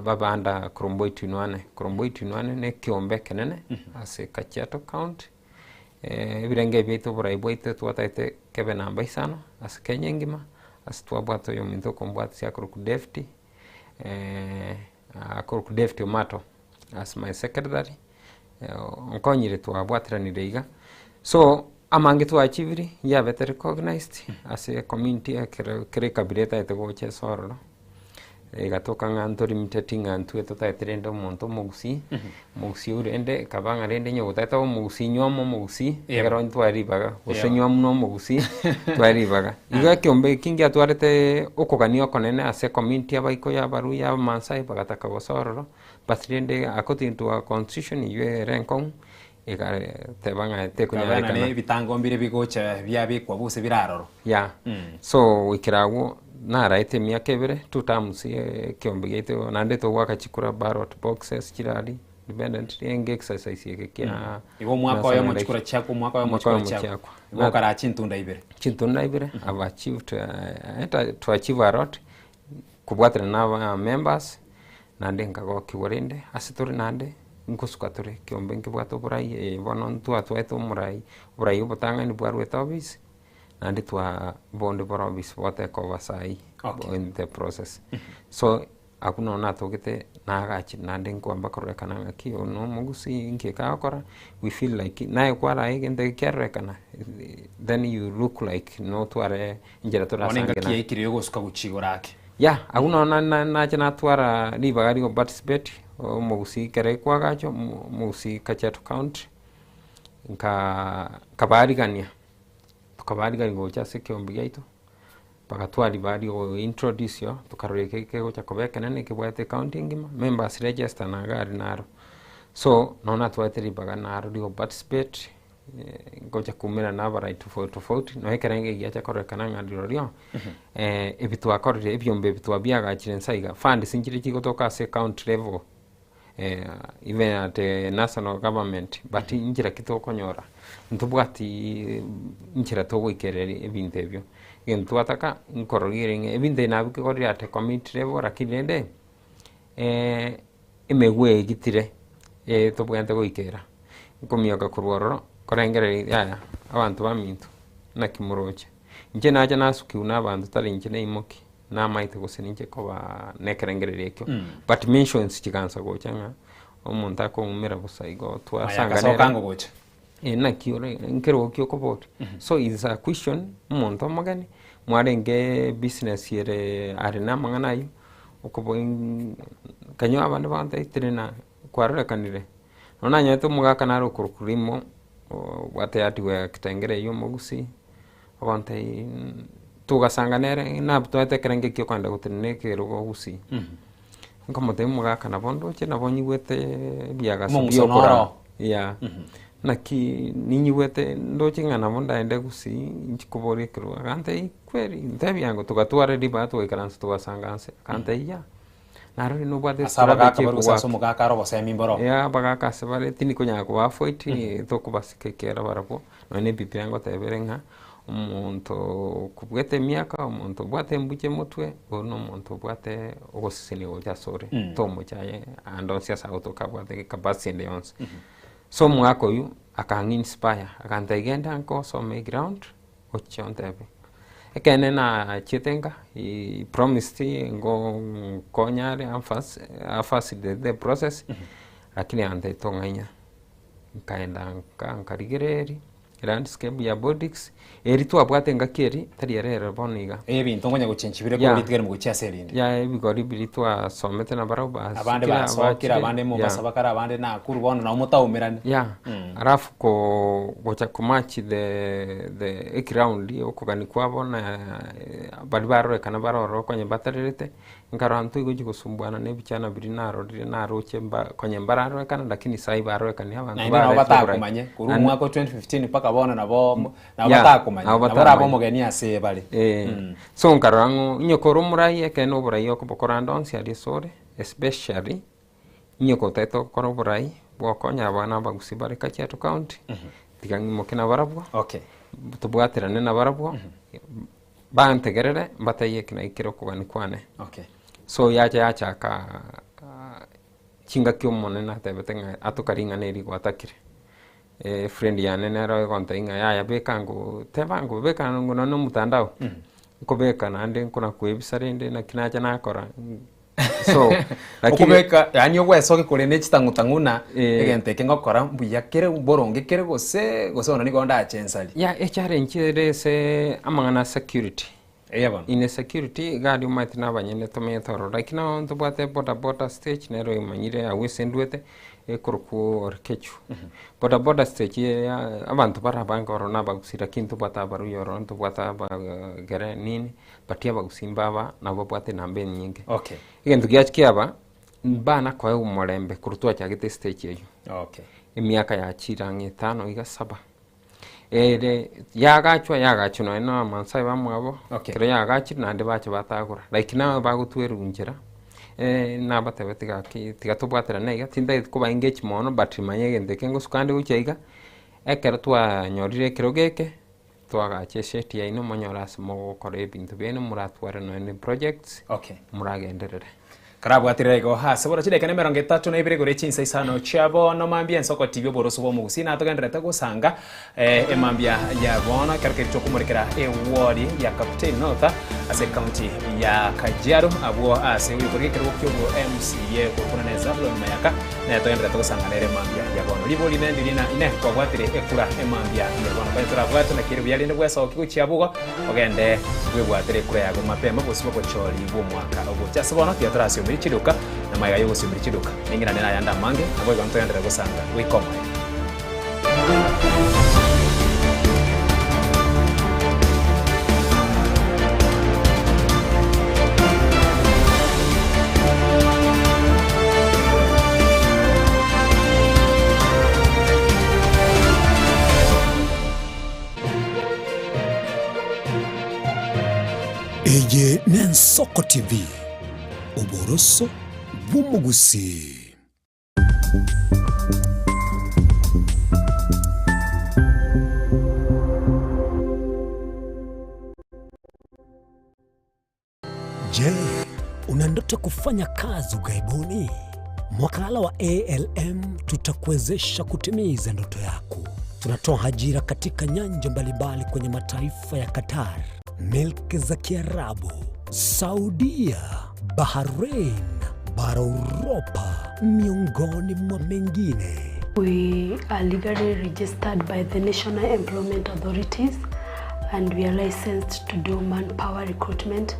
babe under koromboa itinuane. Koromboa itinuane na ekeombe ekenene ase Kajiado county, ebirenge biaito oborai bwaito twatagete kebe namba isano ase Kenya engima, ase twabwate oyominto okombwatisia akorokwa David, akorokwa David Omato as my secretary, onkonyire twabwateranire iga. So, amange twaachieverie, yabete recognized ase ecommunity ekero kera ekabira etagete gocha ase ororo, egatoka ng'a ntorimteti ng'a intwe totagete rende omonto omogusii, omogusii oywo rende ekaba ng'a rende onye gotagete obe omogusii nywa omogusii, ekero ntware ribaga, gose nywa buna omogusii, ntware ribaga. Igo ekeombe eki ngiatwarete okogania okonene ase ecommunity abaikoyo, abaruya, abamaasai bagataka gosoa ororo, but rende according to our constitution eywo ere enkong'u, egateba ng'a Gavana tekonyarekana. na ebitango mbire bigocha biabekwa gose bire aroro. Yeah. So goikera agwo naraete emiaka ebere, two terms ekeombe giaito naende togoaka chikura ballot boxes chirari independent enge exercise eke kia Igo omwaka oyomo chikura chiakwa, omwaka oyomo Omwaka oyomo chikura chiakwa. chiakwa. Igo okaraa chintunda ibere. Chintunda ibere, I've achieved to achieve a lot, kobwaterana na aba members, naende nkagokigwa rende ase tore naende nkosuka tore ekeombe nkebwate oborai eh bono ntwatwaete omorai, oborai obotang'ani bwarwete office, naende twa bonde bore office boteka oba saii in the process. So abwo nonye natogete nagachire naende nkoamba kororekana ng'aki oyo na omogusii nki eke agokora, we feel like naye kwarae egento eke kiarorekana then you look like notware enchera Bono torasange engaki na yaikire yogosuka gochia igoro ake. Yeah, abwo nonye na- na- nacha natwara ribaga ria goparticipate, omogusii ekero ekwagachwa, omo- omogusii Kajiado county, nka nkabaarigania, tokabaarigania gocha ase ekeombe giaito, bagatwara ribaga ria gointroduce oo, tokarora eke kegocha koba ekenene ekebwate ecounty engima, members register na iga aria naro. So, nonye natwarete ribaga naro ria goparticipate, ngocha koumerana na abarai tofauti tofauti, nonya ekerengo eke giacha kororekana ng'a rirorio, ebi twakorire ebiombe ebi twabiagachire nsa iga, funds nchire chigotoka ase ecounty level, even at national government, but nchera ki tokonyora, ntobwati nchera togoikereria ebinto ebio. Egento twataka, nkororia ere ng'a ebinto ebi nabikorire at a community level lakini rende, emegwe eye egitire tobwenerete goikera, nkomioka korwa ororo, nkorengereria yaya abanto baminto naki moroche. Inche nacha nasukiwa na abanto tari inche naimoki, namaete gose ninche koba na ekerengererio ekio, but mentions chigansa gocha ng'a omonto akong'umera bosa igo Aya twasanga agasoka nere ango gocha. naki ore nkerogo ki okoboria. So is a question omonto omogeni mwarenge business ere are na amang'ana aywo, okobo kanywa abande bagontebia na kwarorekanire. Nonya nanyorete omogaka nare okorokwa rimo, obwate hardware kitengela eywo omogusii, ogontebia togasanga nere nabwate ekerengo ekio okogenda gotenena ekerogo gusii. Nkamotebia omogaka nabo ndoche nabo nyigwete ebiagaso Omong'uso biokora noro. yeah. Naki ninyigwete ndoche ng'a nabo ndaende gusii inchi koboria ekerogo, agantebia kweri ntebia ango togatwara ribaga togaikaransa togasanga nse, agantebia yeah. Narorire nobwate Ase abagaka strategy bare gose ase ekogwaka. omogaka are obosemi mboro. Yeah, abagaka ase bare tindi konyara koba avoid, tokobasika ekiagera barabwo, nonye na ebibilia ngoteba ere ng'a, omonto okobwate emiaka, omonto obwate embucha emotwe, oyo na omonto obwate ogosesenia gocha asore, tomochaye ande onsi ase agotoka abwate ecapacity ende yonsi. So omogaka oywo, akang'i inspire, agantebia genda nka osome eground, ochie ontebie. Ekeene nachiete nka, he promised ngo nkonya are afacilitate the process, lakini agantebia tong'ainya. Nkaenda nka nkarigereria. Landscape ya Bodix, eri twabwate engaki eri, tari ere ere bono iga. Ebinto nkonya gochenchia bire korwa rituko erimo gochia ase erinde. Yeah, ebigori biria twasomete nabarabwo Abande basokire, basokire, abachire, abande Mombasa yeah. bakare, abande Nakuru, bono nabo motaumerane. Yeah, alafu ko gocha ko match the the eground okogania kwabo na baria barorekana bare ororo konya batarerete, Nkarora ntoigochia gosumbuana na ebichana biria narorire naroche mba konya mbararorekana lakini sai barorekani abanto Naende nabo baretire oborai. batakomanye korwa Naende- omwaka o 2015 mpaka bono nabo nabo Yeah, batakomanye nabo nabo orabe batakomanye. omogeni ase bare. Eh, Mm. so nkarora ng'o onye kore omorai ekeene oborai okobokora ande onsi aria ase ore especially onye gotagete gokora oborai bwokonya abana abagusii bare Kajiado County, tiga ng'imoke nabarabwo, Okay. tobwaterane nabarabwo. Bantegerere mbatebie eki naki kere okogania kwane. Okay. So yacha yachaka chingaki omonene atebete ng'a atoka ring'ana eri gwatakire. Efriend yane nero egontebia ng'a yaya beka ngoo teba ngoo beka ng'o nonye na omotandao, nkobeka naende nkona koebisa rende naki nacha nakora. So, lakini Okobeka yaani ogwesokia kore ne chitang'utang'u na Eh. egento eke ngokora mbuya kere boronge kere gose gose bono nigo ndache ensari. Ya echallenge ere ase amang'ana a security. Eya bono. In security iga aria omanyete na abanyene tomenyete ororo lakini nabo ntobwate boda boda stage nero emanyire agwo ase ndwete ekorokwa Orkechu. Boda boda stage eye abanto bare abange ororo na abagusii lakini ntobwate abaruya ororo ntobwate abagere nini. But abagusii mbaba nabo babwate enamba enyinge. Okay. Egento giachi kiaba, mbana koegwa omorembe korwa twachagete estage eywo. Okay. Emiaka yachire ang'e etano iga saba. Ere yagachwa yagachwa nonye na abamasai bamwabo, Okay. ekero yagachire naende bacha batagora. Like nabo bagotwerunchera, nabatebeti gaki tiga tobwaterane iga, tintageti koba engage mono but manya egento eke ngosuka ande gochia iga, ekero twanyorire ekerogo eke, Twagacha esheti yaino monyore ase mogokora ebinto biaino moratware nonya ne projects Okay. moragenderere. Karabwaterera igo ase bono chidakika nemerongo etato na ibere igoro echinsa isano chia bono mambia ensoko TV oboroso bw'omogusii natogendererete gosanga eh, emambia ya bono ekero keria tokomorekera eward ya Kaptein North ase ekaunti ya Kajiado abwo ase oyokorika ekerogo kiobo MCA korokwana ne Zablon Mayaka Naye togenderete gosanga nere mambia ya bono. Ribori rinde ndiri ng'a inee kwabwatire ekura emambia ya bono? Konya torabwate naki ere buya rende bwesoki gochia bugo ogende bwebwatere ekura yago mapema bosio bogochori bw'omwaka ogocha. Ase bono tiga torasiomerie chiduka na magega y'ogosiomeria chiduka ning'irane nayande amange naboigo ntogenderere gosanga goika omoerio. Eye n'Ensoko TV, oboroso bw'omogusii. Je, una ndoto kufanya kazi ughaibuni? Mwakala wa ALM tutakuwezesha kutimiza ndoto yako. Tunatoa ajira katika nyanja mbalimbali kwenye mataifa ya Qatar, milki za Kiarabu, Saudia, Bahrain, bara Uropa, miongoni mwa mengine. We are legally registered by the National Employment Authorities and we are licensed to do manpower recruitment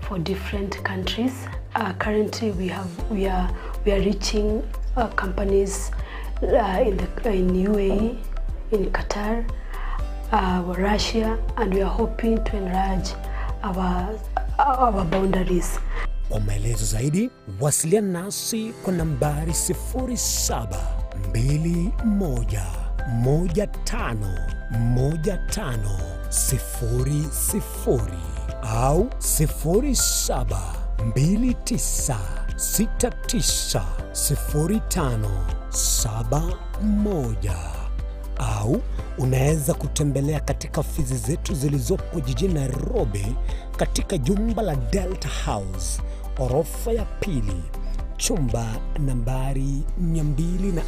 for different countries. Uh, currently we have we are we are reaching uh, companies uh, in the in UAE, in Qatar, uh, Russia and we are hoping to enlarge our, our boundaries. Kwa maelezo zaidi wasiliana nasi kwa nambari 0721151500 au 0729690571 au unaweza kutembelea katika ofisi zetu zilizopo jijini Nairobi katika jumba la Delta House orofa ya pili chumba nambari 204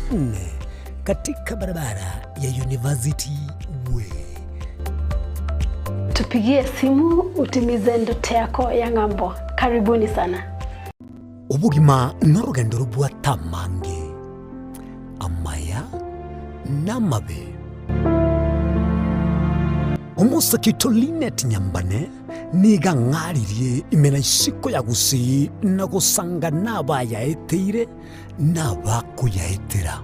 katika barabara ya University Way. Tupigie simu utimize ndoto yako ya ng'ambo. Karibuni sana. Obogima norogendo robwate amange, amaya na amabe. Omosake oito Linet Nyambane nigo ang'aririe ime na isiko ya Gusii na gosanga nabayaeteire na abakoyaetera.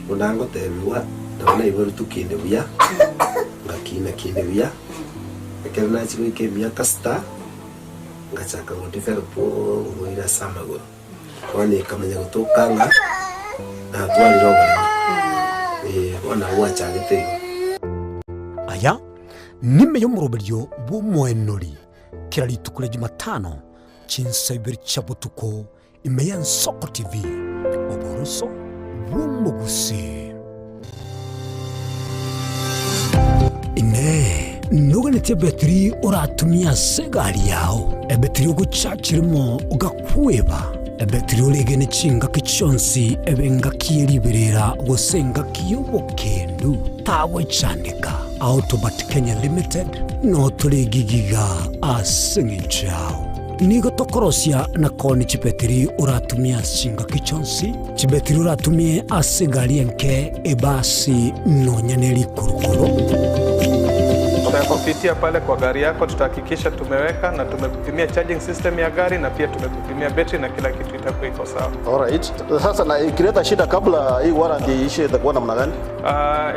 Buna ngotebigwa, nabo naiboretwe kinde buya, ngakina kinde buya, ekero nachia goika emiaka sita, ngachaka godevelop oborwaire ase amagoro. Bono ekamanya gotoka ng'a natwarire oboremo, eh, bono nabo gwachagete igo. Aya nime y'omoroberio bw'omoenori kera rituko ria Jumatano chinsa ibere chia botuko ime y'Ensoko TV, oboroso bw'omogusii. Inee! Noganetie ebetiri oratumie ase egari yao, ebetiri ogochachiremo ogakweba, ebetiri oregene chingaki chionsi ebe engaki ye riberera gose engaki y'obokendu? Tagwechandeka. Autobat Kenya Limited notore gigiga ase eng'encho yao. Nigo tokorosia na koonia chibetiri oratumie ase chingaki chionsi, chibetiri oratumie ase egari enke, ebasi, nonya ne rikurukuru. Tutakupitia pale kwa gari yako, tutahakikisha tumeweka na tumekupimia charging system ya gari na pia tumekupimia betri na kila kitu itakuwa iko sawa. Alright. Sasa na ikileta shida kabla hii warranty iishe itakuwa namna gani?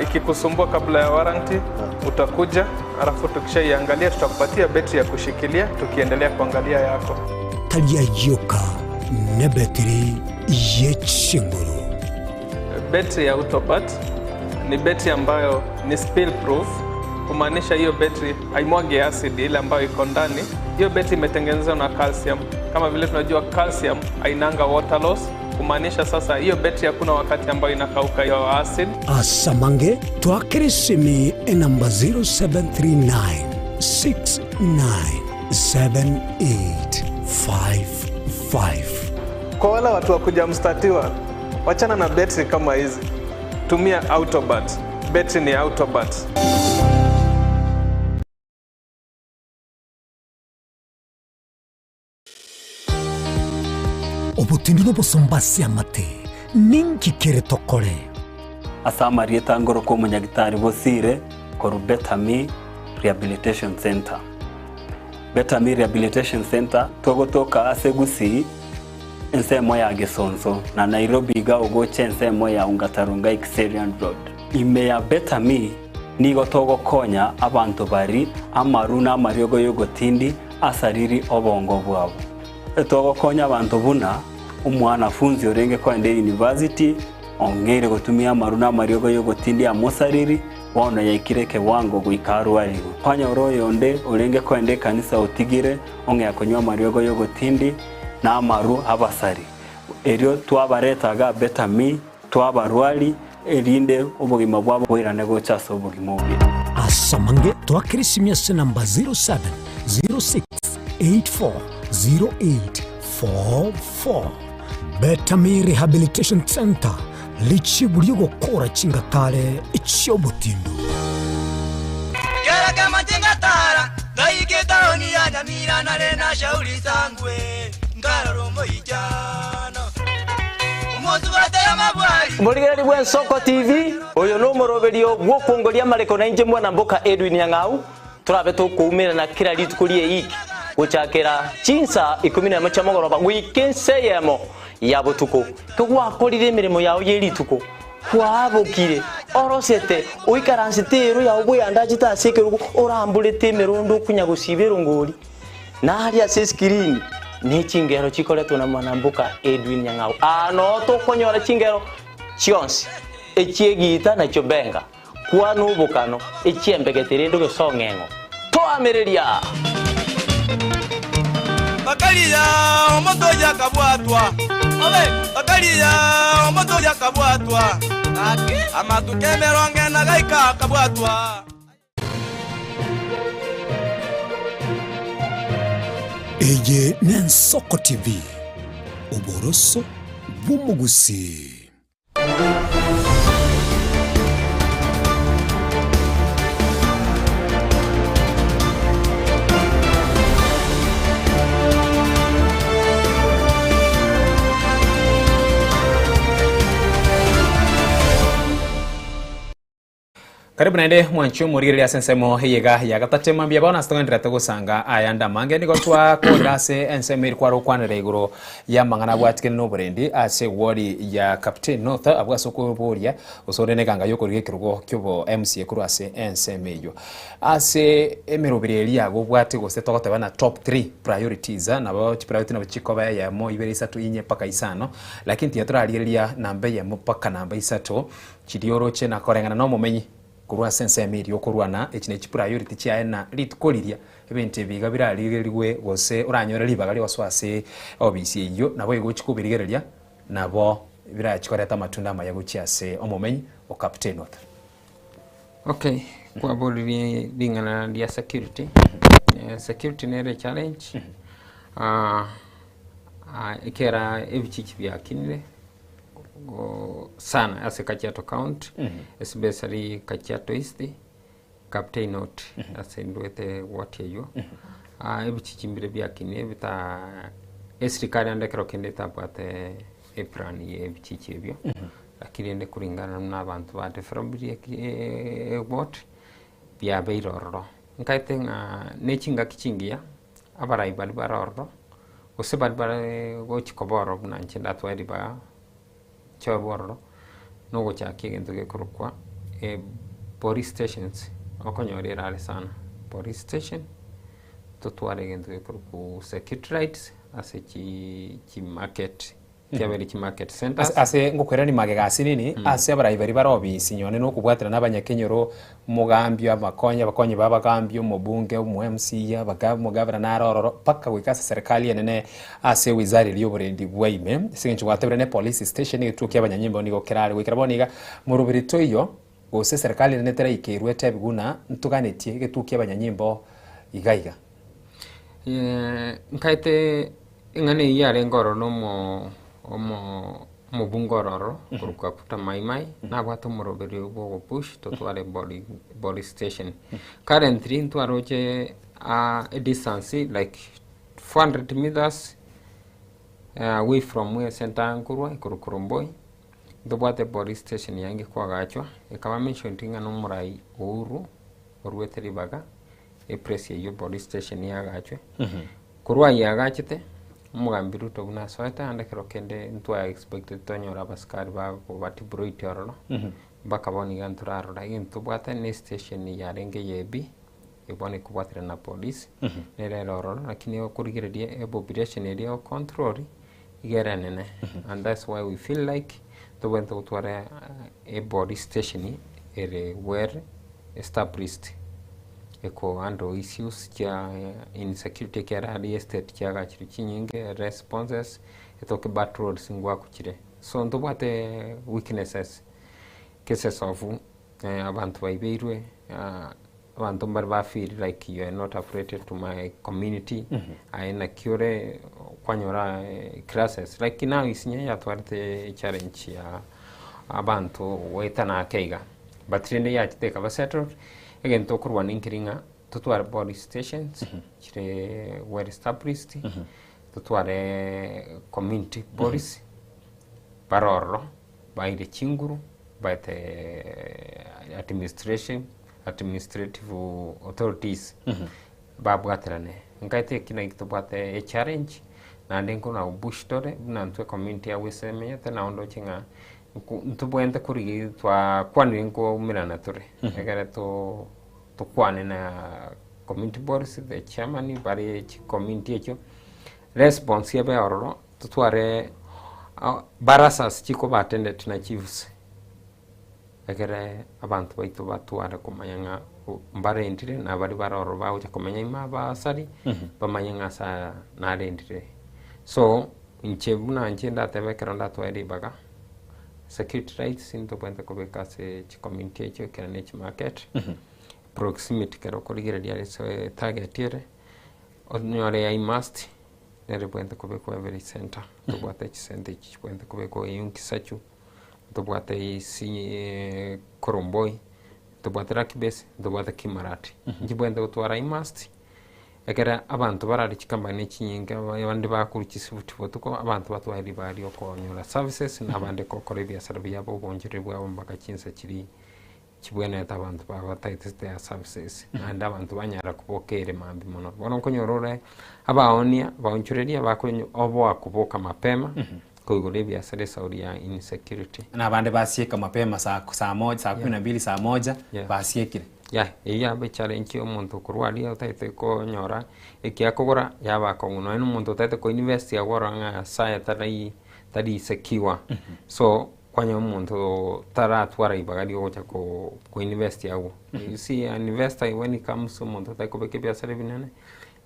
Ikikusumbua kabla ya warranty utakuja, alafu tukishaiangalia tutakupatia betri ya kushikilia tukiendelea kuangalia yako. Tari ayioka nebetiri ye chinguru. Betri ya Autobat ni betri ambayo ni spill proof, kumaanisha hiyo betri haimwagi acid ile ambayo iko ndani. Hiyo betri imetengenezwa na calcium. Kama vile tunajua calcium hainanga water loss, kumaanisha sasa hiyo betri hakuna wakati ambayo inakauka hiyo acid. Asamange twakere esimi enamba 0739 697855. Kwa wale watu wa kuja mstatiwa, wachana na betri kama hizi, tumia Autobat. Betri ni Autobat. Obotindi nobosomba ase amate, ninki kere tokore? Ase amarieta ngorokwa omonyagitari Bosire korwa Betami Rehabilitation Centre. Betami Rehabilitation Centre togotoka ase Gusii ensemo ya Gesonso na Nairobi iga ogocha ensemo ya Ongata-Rongai Kiserian Road. Ime ya Betami nigo togokonya abanto bari amaru na amariogo y'ogotindi asariri obongo bwabo. Togokonya abanto buna omwanafunzi orenge koenda eyunivasiti ong'eire gotumia amaru na amariogo y'ogotindia amosariri, bono yaikire ekewango goika arwarigwe. Kwanyora oyonde orenge koenda ekanisa otigire ong'ea konywa amariogo y'ogotindi na amaru abasari. Erio twabareta iga Betami, twabarwari, erinde obogima bwabo boirane gocha ase obogima obuya. Ase amange twakere esimi ase namba 0706840844. Betami Rehabilitation Centre, richibu ri'ogokora chingatare chi'obotindu. Kera kemache ngatara ngaika etaoni ya Nyamira nare na shauri sangwe nkarora omoichano omosubate y'amabwari. Omorigereria bw'Ensoko TV, oyo nomoroberio bw'okwongoria amareko nainche mwana mboka Edwin Nyang'au, torabe tokoumerana kera rituko ri'eiki gochakera chinsa ikomi nemo chia mogoroba goika ensa eyemo ya botuko. Kegwakorire emeremo yao ye rituko, kwabokire, orosete, oikaransete ero yao bweyandachete ase ekerogo, oramborete emerondo okunya gosiba erongori. Naria ase eskirini ne chingero chikoretwe na mwanamboka Edwin Nyang'au. Aa noo tokonyora chingero chionsi, echi'egiita na chiobenga, kwana obokano, echi'embegete rende ogesong'eng'o. Toamereria! Bakaria omoto oyo akabwatwa, bakaria omoto oyo akabwatwa, amatuko emerongo ena gaika akabwatwa. Eye n'Ensoko TV, oboroso bw'omogusii. Karibu naende mwanche omorigereria ase ensemo eye iga ya gatato mambia bono ase togendererete gosanga ayande amange nigo twakorire ase ensemo eri kware gokwanera igoro y'amang'ana abwatikene na oborendi ase ewodi ya Kaptein North abwo ase okoboria gose ore neganga y'okorigia ekerogo kiobo MCA korwa ase ensemo eyio. Ase emeroberi eria yago obwate gose togoteba na top 3 priorities nabo chipriority nabo chikoba eyemo ibere isato inye mpaka isano lakini tiga torarigereria namba eyemo mpaka namba isato Chiria oroche na koreng'ana nomomenyi korwa ase ensemo eria okorwana, echi ne chipriority chiaye na rituko riria ebinto ebi iga birarigererigwe gose oranyore ribaga rigosoa ase obisi eyio nabo egochi kobirigereria nabo birachi koreta amatunda amaya gochia ase omomenyi o Kaptein North. Okay, kwaboririe ring'ana ria security, security nere echallenge, ekera ebichichi biakinire. sana ase Kajiado County, especially Kajiado East, Kaptei North ase ndwete ward eywo. Ebichichi mbire biakinire bita esirikari ande ekero kende etabwate eplan ya ebichichi ebio, lakini rende kulingana buna abanto ba developed eward, biabeire ororo. Nkaete ng'a ne chingaki chingiya, abarai baria bare ororo, gose baria bare gochi koba ororo buna inche ndatware ribaga nchorwe ororo, na ogochakia egento gekorokwa police stations, okonyora ere are sana, police station, totware egento gekorokwa security lights ase chi chimarket. Chiabeire chimarket centers. Ase ase ngokwerania magega ase nini, ase abarai baria bare obisi nyone na okobwatana na abanyakenyoro, omogambi, abakonyi abakonyi ba abagambi, omobunge, omo MCA, abaga omogavana nare ororo, mpaka goika ase serikali enene ase ewizara eria y'oborendi bwa ime, ase eng'encho gwatebire ne police station egetuo kia abanyanyimbo nigo kerare goikera bono iga, moroberi toiyo, gose serikali enene teraika etebi buna ntoganetie egetuo kia abanyanyimbo iga iga. Nkaete eng'ana eyio yarenge ororo na omo omo omobunge ororo korwa Kakuta Mai Mai, nabwate omoroberio bwa ogopush totware bori police station. Currently ntwaroche edistance like 400 meters away from where center nkorwa ekorwa Koromboi, ntobwate police station yaenge koagachwa, ekaba mentioned ng'a na omorai Uhuru orwete ribaga. Epress eyio police station yagachwe, korwa ayio yagachete, omogambi Ruto buna asoete ande ekero kende ntwa expected tonyore abasikari bagoba deployed ororo, mpaka bono iga ntorarora. Egento tobwate na estation yarenge ya AB, eye bono ekobwaterana na police, nere ere ororo, lakini okorigereria epopulation eria egocontrol, iga ere enene, and that's why we feel like tobwenerete gotwara epolice station ere well established. Eko handle issues chia insecurity ekiagera aria estate chiagachirwe chinyinge responses etoke bad roads ngwakuchire so ntobwate weaknesses cases of abanto baibeirwe abanto mbare ba feel like you are not affiliated to my community aye naki ore kwanyora classes like now Isinya yatwarete echallenge ya abanto goetana ake iga. But rende yachete ekaba settled, egento okorwana nkeri ng'a totware police stations chire well established, totware community police bare ororo baire chinguru baete administration administrative authorities babwaterane. Nkaete eki naki tobwate echallenge naende nkona gopush tore buna intwe ecommunity ya gose emenyete nabo ndoche ng'a Ntobwenerete korigia twakwanire nkoumerana tore, ekere to tokwane na community boards, the chairman bare chicommunity echio, response ebe ororo, totware barasas chikoba attended na chiefs, ekere abanto baito batware komanya ng'a mbarendire na baria bare ororo bagocha komenya ime abasari, bamanye ng'a ase aya narendire. So. Inche buna inche ndatebe ekero ndatwae ribaga, security lights ntobwenerete kobeka ase chicommunity echio ekero ne chimarket, proximity ekero okorigereria ase etarget ere, onyore ya imast, nere ebwenerete kobekwa every center, ntobwate chicenter echi chibwenerete kobekwa eywo Kisachu, ntobwate isi Koromboi, ntobwate Lucky Base, ntobwate Kimarat, nchibwenerete gotwara imast. Ekero abanto barare chikambani chinyinge abande bakorwa chisuti botuko, abanto batware ribaga ria okonyora services na abande gokora ebiasara biabo obonchoreri bwabo mpaka chinsa chiria Chibwenerete abanto bagotaete their services, naende abanto banyara koboka ere mambia mono. Bono nkonyora ore abaonia, abaonchoreria bakonyo oboa koboka mapema, koigora ebiasara esauri ya insecurity. Na abande basieka mapema saa saa moja, saa kumi na mbili, saa moja, basiekire. Yeah, eyio yaba echallenge ya omonto okorwa aria otagete konyora eki akogora yaba akong'u. Nonye na omonto otagete koinvest agwo orore ng'a Nyasaye tarai tari secure. So, Kwanyora omonto taratwara ribaga riogocha ko koinvest agwo. You see an investor when he comes omonto otari kobeka ebiasara ebinene,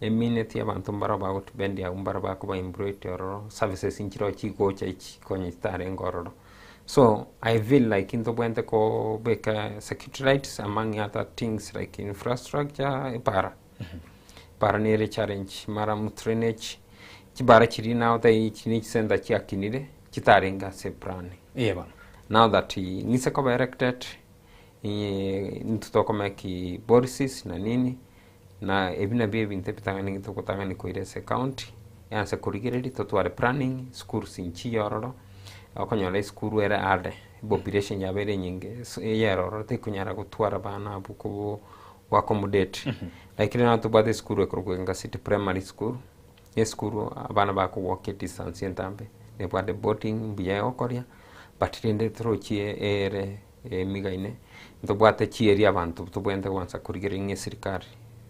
emineti abanto mbaro bagotipend agwo mbaro bakoba employed ororo, services nchiroo chigocha echi konya chitarenge ororo. So, I feel like ntobwenerete kobeka security lights among other things like infrastructure, ebara, ebara nere echallenge, murram drainage, chibara chiria nagotebi echi ne chisenta chiakinire. chitarenge ase eplan. Eye bono. Now that ng'ise koba elected, intwe tokomake policies na nini, na ebi nabio ebinto ebitang'ani togotang'ani koira ase ecounty, eanse korigereria totware planning, schools nchiyo ororo, okonyora esukuru ere are, population yabeire enyinge, ase eyere ororo tekonyara gotwara abana abwo kobo ko accommodate. Lakini nabo tobwate esukuru ekorokwa Enga City Primary School, Esukuru abana bakogwoka edistance entambe, nebwate boarding mbuya egokoria, but rende torochie ere emigaine, ntobwate chieri abanto tobwenerete kwansa korigereria ng'a eserikari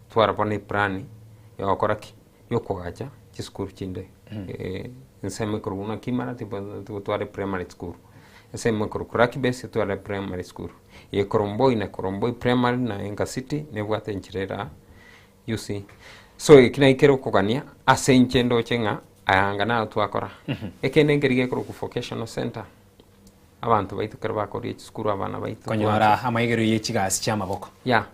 twara bono eplan ya gokora ki? Ya okoagacha chisukuru chinde ensemo ekorwa buna kimara totware primary school, ensemo ekorwa Lucky Base totware primary school, eye Koromboi na Koromboi primary na Enga City nebwate enchera era. You see? So eki naki kere okogania ase inche ndoche ng'a aya anga naro twakora. Ekende nkeri gekorokwa vocational center, abanto baito ekero bakoria chisukuru abana baito Konyora amaigerio ye chigasi chia amaboko. Yeah,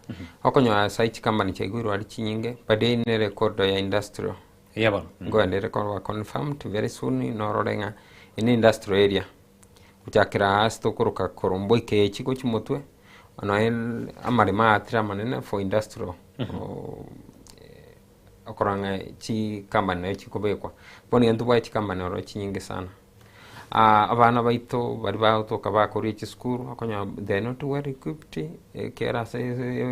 okonyora sai chicompany chiaigurwe aria chinyinge, but eye nere ecorridor ya industrial. Eya bono. Nkoenda ere korwa confirmed very soon norore ng'a eye ne industrial area. Gochakera aa ase tokoroka korwa ekechi gochia motwe, nonya amaremo aatire amanene for industrial okorora ng'a chicompany nario chikobekwa. Bono iga ntobwate chicompany ororo chinyinge sana. Abana baito baria bagotoka bakorwa chisukuru okonyora they are not well equipped, ekiagera ase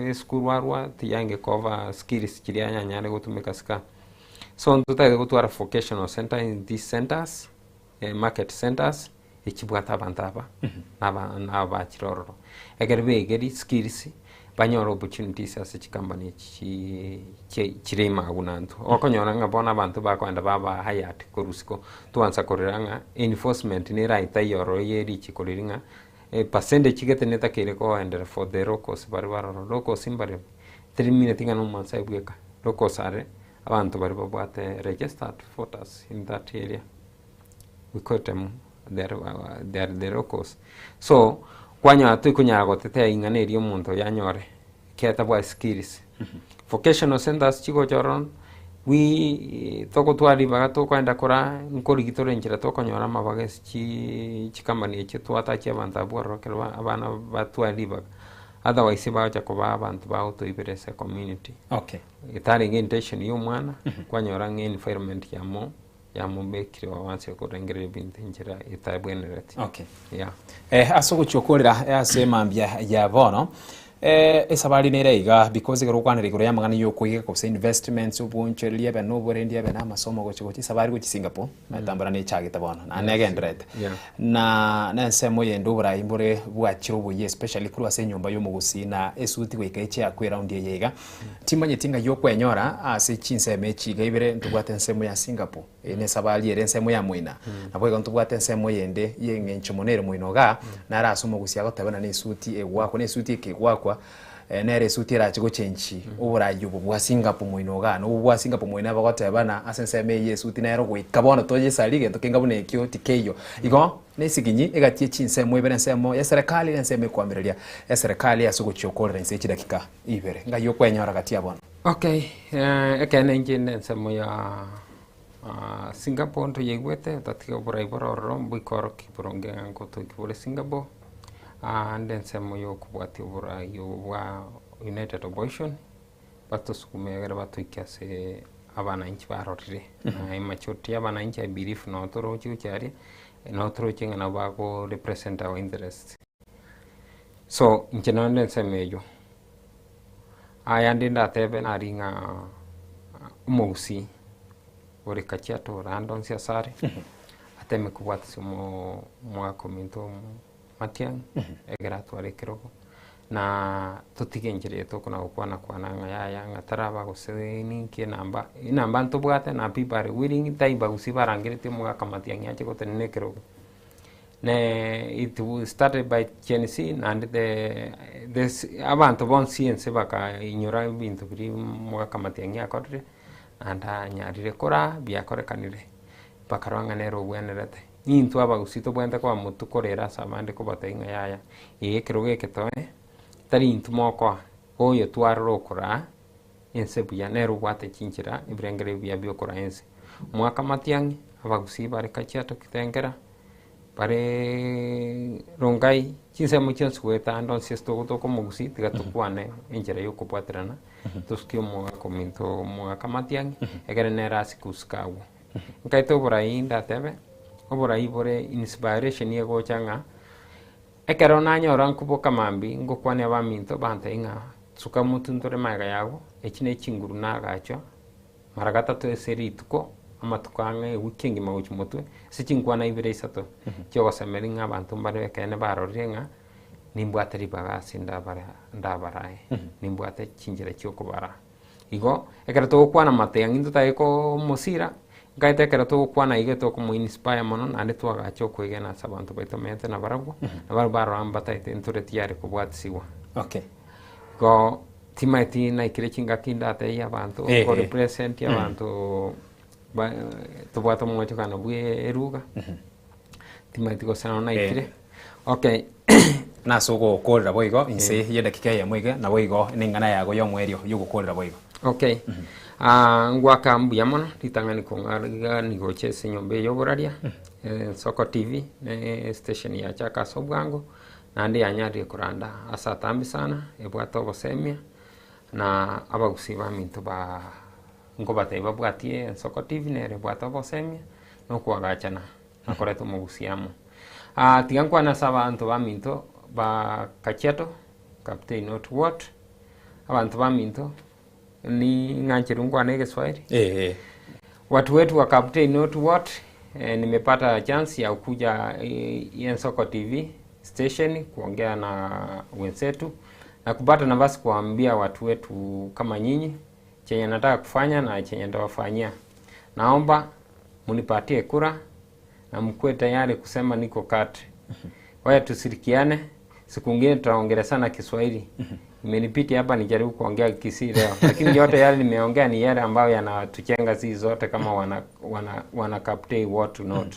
esukuru arwa tiyange cover skills chiria anyanyare gotumeka ase ka. So ntotagete gotwara vocational center in these centers. market centers, echibwate abanto aba, na aba abachire ororo. Ekero begeria skills, banyore opportunities ase chicompany echi chi chire ime abwo nantwo. Okonyora ng'a bono abanto bakoenda baba hired korwa isiko, twansa korora ng'a enforcement nere aetaiyo ororo ye richiko riria ng'a epercentage gete netakeire koenderea for the locals baria bare ororo. Locals mbare, tirimineti ng'a na omomaasai bweka, locals are Abanto baria babwate registered voters in that area, we call them they are they are the locals. So, kwanyora toikonyara gotetea ing'ana eria omonto oyo anyore, ekiagera tabwati skills. Vocational centers chigocha ororo, we togotwara ribaga tokoenda koraa, nkorigia tore enchera tokonyora amabaga ase chi chicompany echio twatachia abanto abwo ororo ekero abana batware ribaga. Otherwise bagocha koba abanto bagotoibera ase ecommunity. Okay. Etarenge intention ya omwana, kwanyora ng'a environment yamo yamobekire oanse korengereria ebinto enchera etabwenereti. Okay. Yeah. Eh, ase ogochia okorera ase mambia ya bono eh, esabari nere iga because ekero okwanera igoro y'amang'ana ya okoiga gose investments obwonchoreria ebe na oborendi ebe na amasomo gochia gochia esabari gochia Singapore etambora nechagete bono naende negendererete Yeah. na na ensemo eyende oborai mbore bwachire oboyia especially korwa ase enyomba ya omogusii na esuti goika eche yakwa eraundi eye iga. Timanyeti ng'ai okwenyora ase chinsemo echi iga ibere, ntobwate ensemo ya Singapore, eye nesabari ere ensemo ya moina, naboigo ntobwate ensemo eyende y'eng'encho mono ere moino igaa, naro ase omogusi agoteba buna nesuti egwakwa, nesuti eke egwakwa, nere esuti erache gochenchi oborai obo bwa Singapore moino igaa, na obo bwa Singapore moino bagoteba buna ase ensemo eye esuti nero goika bono toyesarie egento kenga buna ekio tikeiyo. Igo. Nesiginyi egati ye chinsemo ibere ensemo y'eserekari na ensemo ekoamireria eserekari ase ogochia okorera inse ye chidakika ibere. Ngai okwenyora gati ya bono. Okay, ekeene inche inde ensemo ya Singapore ntoyaigwete otatiga oborai bore ororo mboikoroki boronge ng'a nkotoki bore Singapore, ande ensemo ya okobwatia oborai obo bwa United Opposition, batosukume egere batoike ase abananchi barorire. Na emajority ya abananchi I believe noo toroche gochia aria, noo toroche ng'a nabo bago represent our interests. So inche nonde ensemo eywo, ayande ndatebe nari ng'a omogusii ore Kajiado ore ande onsi ase are, ateme kobwatisia omo omwaka ominto Matiang'i, ekero atware ekerogo, na totige enchera eye tokona gokwana kwana ng'a yaya ng'a taraba gose ninki enamba, enamba ntobwate na people are willing tari bagusii barangeretie omogaka Matiang'i ache gotenena ekerogo. Ne it was started by Gen Z naende the this abanto bonsi ense bakainyora ebinto biria omogaka Matiang'i akorire, naende anyarire koraa biakorekanire, bakarora ng'a nere obwenerete. Intwe abagusii tobwenerete koba motwe korera ase abande kobatebia ng'a yaya, ee ekerogo eke toe, tari intwe mokoa, oyo twarora okoraa ense buya, nere obwate chinchera ebirengererio buya bia okoraa ense. Omwaka Matiang'i, abagusii bare Kajiado Kitengela, bareeee Rongai, chinsemo chionsi goeta ande onsi ase togotoka omogusii tiga tokwane enchera ya okobwaterana, tosukie omogaka ominto omogaka Matiang'i, ekere nere ase gosika agwo. Nkaete oborai ndatebe, oborai bore inspiration egocha ng'a, ekero nanyora nkoboka mambia ngokwania abaminto bantebia ng'a suka motwe ntore magega yago, echi ne chinguru nagachwa, mara gatato ase rituko, amatuko ang'e ewiki engima gochia motwe, ase chinkwana ibere isato, chiogosemeria ng'a abanto mbare ekeene barorire ng'a nimbwate ribaga ase ndabara ndabarae, nimbwate chinchera chia okobaraa. Igo, ekero togokwana matiang'i ntotake komosira, nkaete ekero togokwana iga tokomo inspire mono naende twagacha okoegena ase abanto baito bamenyete nabarabwo, nabarabwo barora mbataete ntore tiyari kobwatisigwa. Okay. Igo timaeti naikire chingaki ndatebie abanto, Eh, ko eh. represent abanto ba tobwate omwochogano bwa eruga, timaeti gose nabo naikire. Okay. Nase ogokorera boigo inse y'edakika eyemo iga, naboigo neng'ana yago y'omoerio y'ogokorera boigo. Okay. Ah, ngwaka mbuya mono ritang'ani kong'arigani gocha ase enyomba eye y'oboraria, Nsoko TV, ne estation yachaka ase obwango, naende yanyarire koranda ase atambe sana, ebwate obosemia, na abagusii baminto ba nkobatebia babwatie Ensoko TV nere ebwate obosemia, na okoagachana. Nakorete omogusii amo. Ah, tiga nkwane ase abanto baminto ba Kajiado, Kaptein North Ward, abanto baminto, ni ng'ancherwe nkwane egeswahili. Eeh. Watu wetu wa Kaptein North Ward, eh, nimepata chance ya kuja eh, Ensoko TV station kuongea na wenzetu na kupata nafasi kuambia watu wetu kama nyinyi chenye nataka kufanya na chenye nitawafanyia. Naomba munipatie kura na mkuwe tayari kusema niko kati. Waya tushirikiane, siku ingine tutaongelea sana Kiswahili. Imenibidi hapa nijaribu kuongea Kisii leo, lakini yote yale nimeongea ni yale ambayo yanatujenga sisi zote kama wana wana, wana Kaptei what not.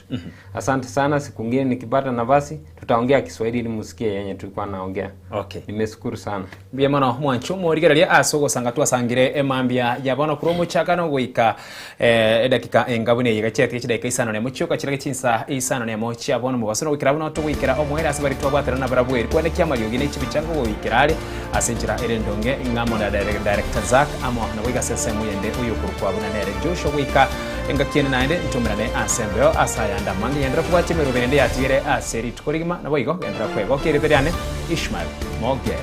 Asante sana, siku ingine nikipata nafasi tutaongea Kiswahili ili musikie yenye tulikuwa naongea. Okay. Nimeshukuru sana. Mbuya mono mwancho morigereria ase ogosanga twasangire emambia ya bono korwa omochakano goika eh, edakika enga buna eye gacheti chidakika isano nemo chioka chirage chinsa isano nemo chia bono mobaso na goikera buna togoikera omoerio ase baria twabwatana nabarabwo eri kwane kiamariogi ne chibichango goikera are ase enchera ere endonge ng'amo na Director Zack amo naboigo ase ensemo yende oyokorokwa buna nere Joshua goika engaki ende naende ntomerane ase embeo ase ayande amange genderera kobwatia emeroberi ende yatigere ase rituko rigima naboigo genderera kwegokia erieta riane Ishmael Mogere.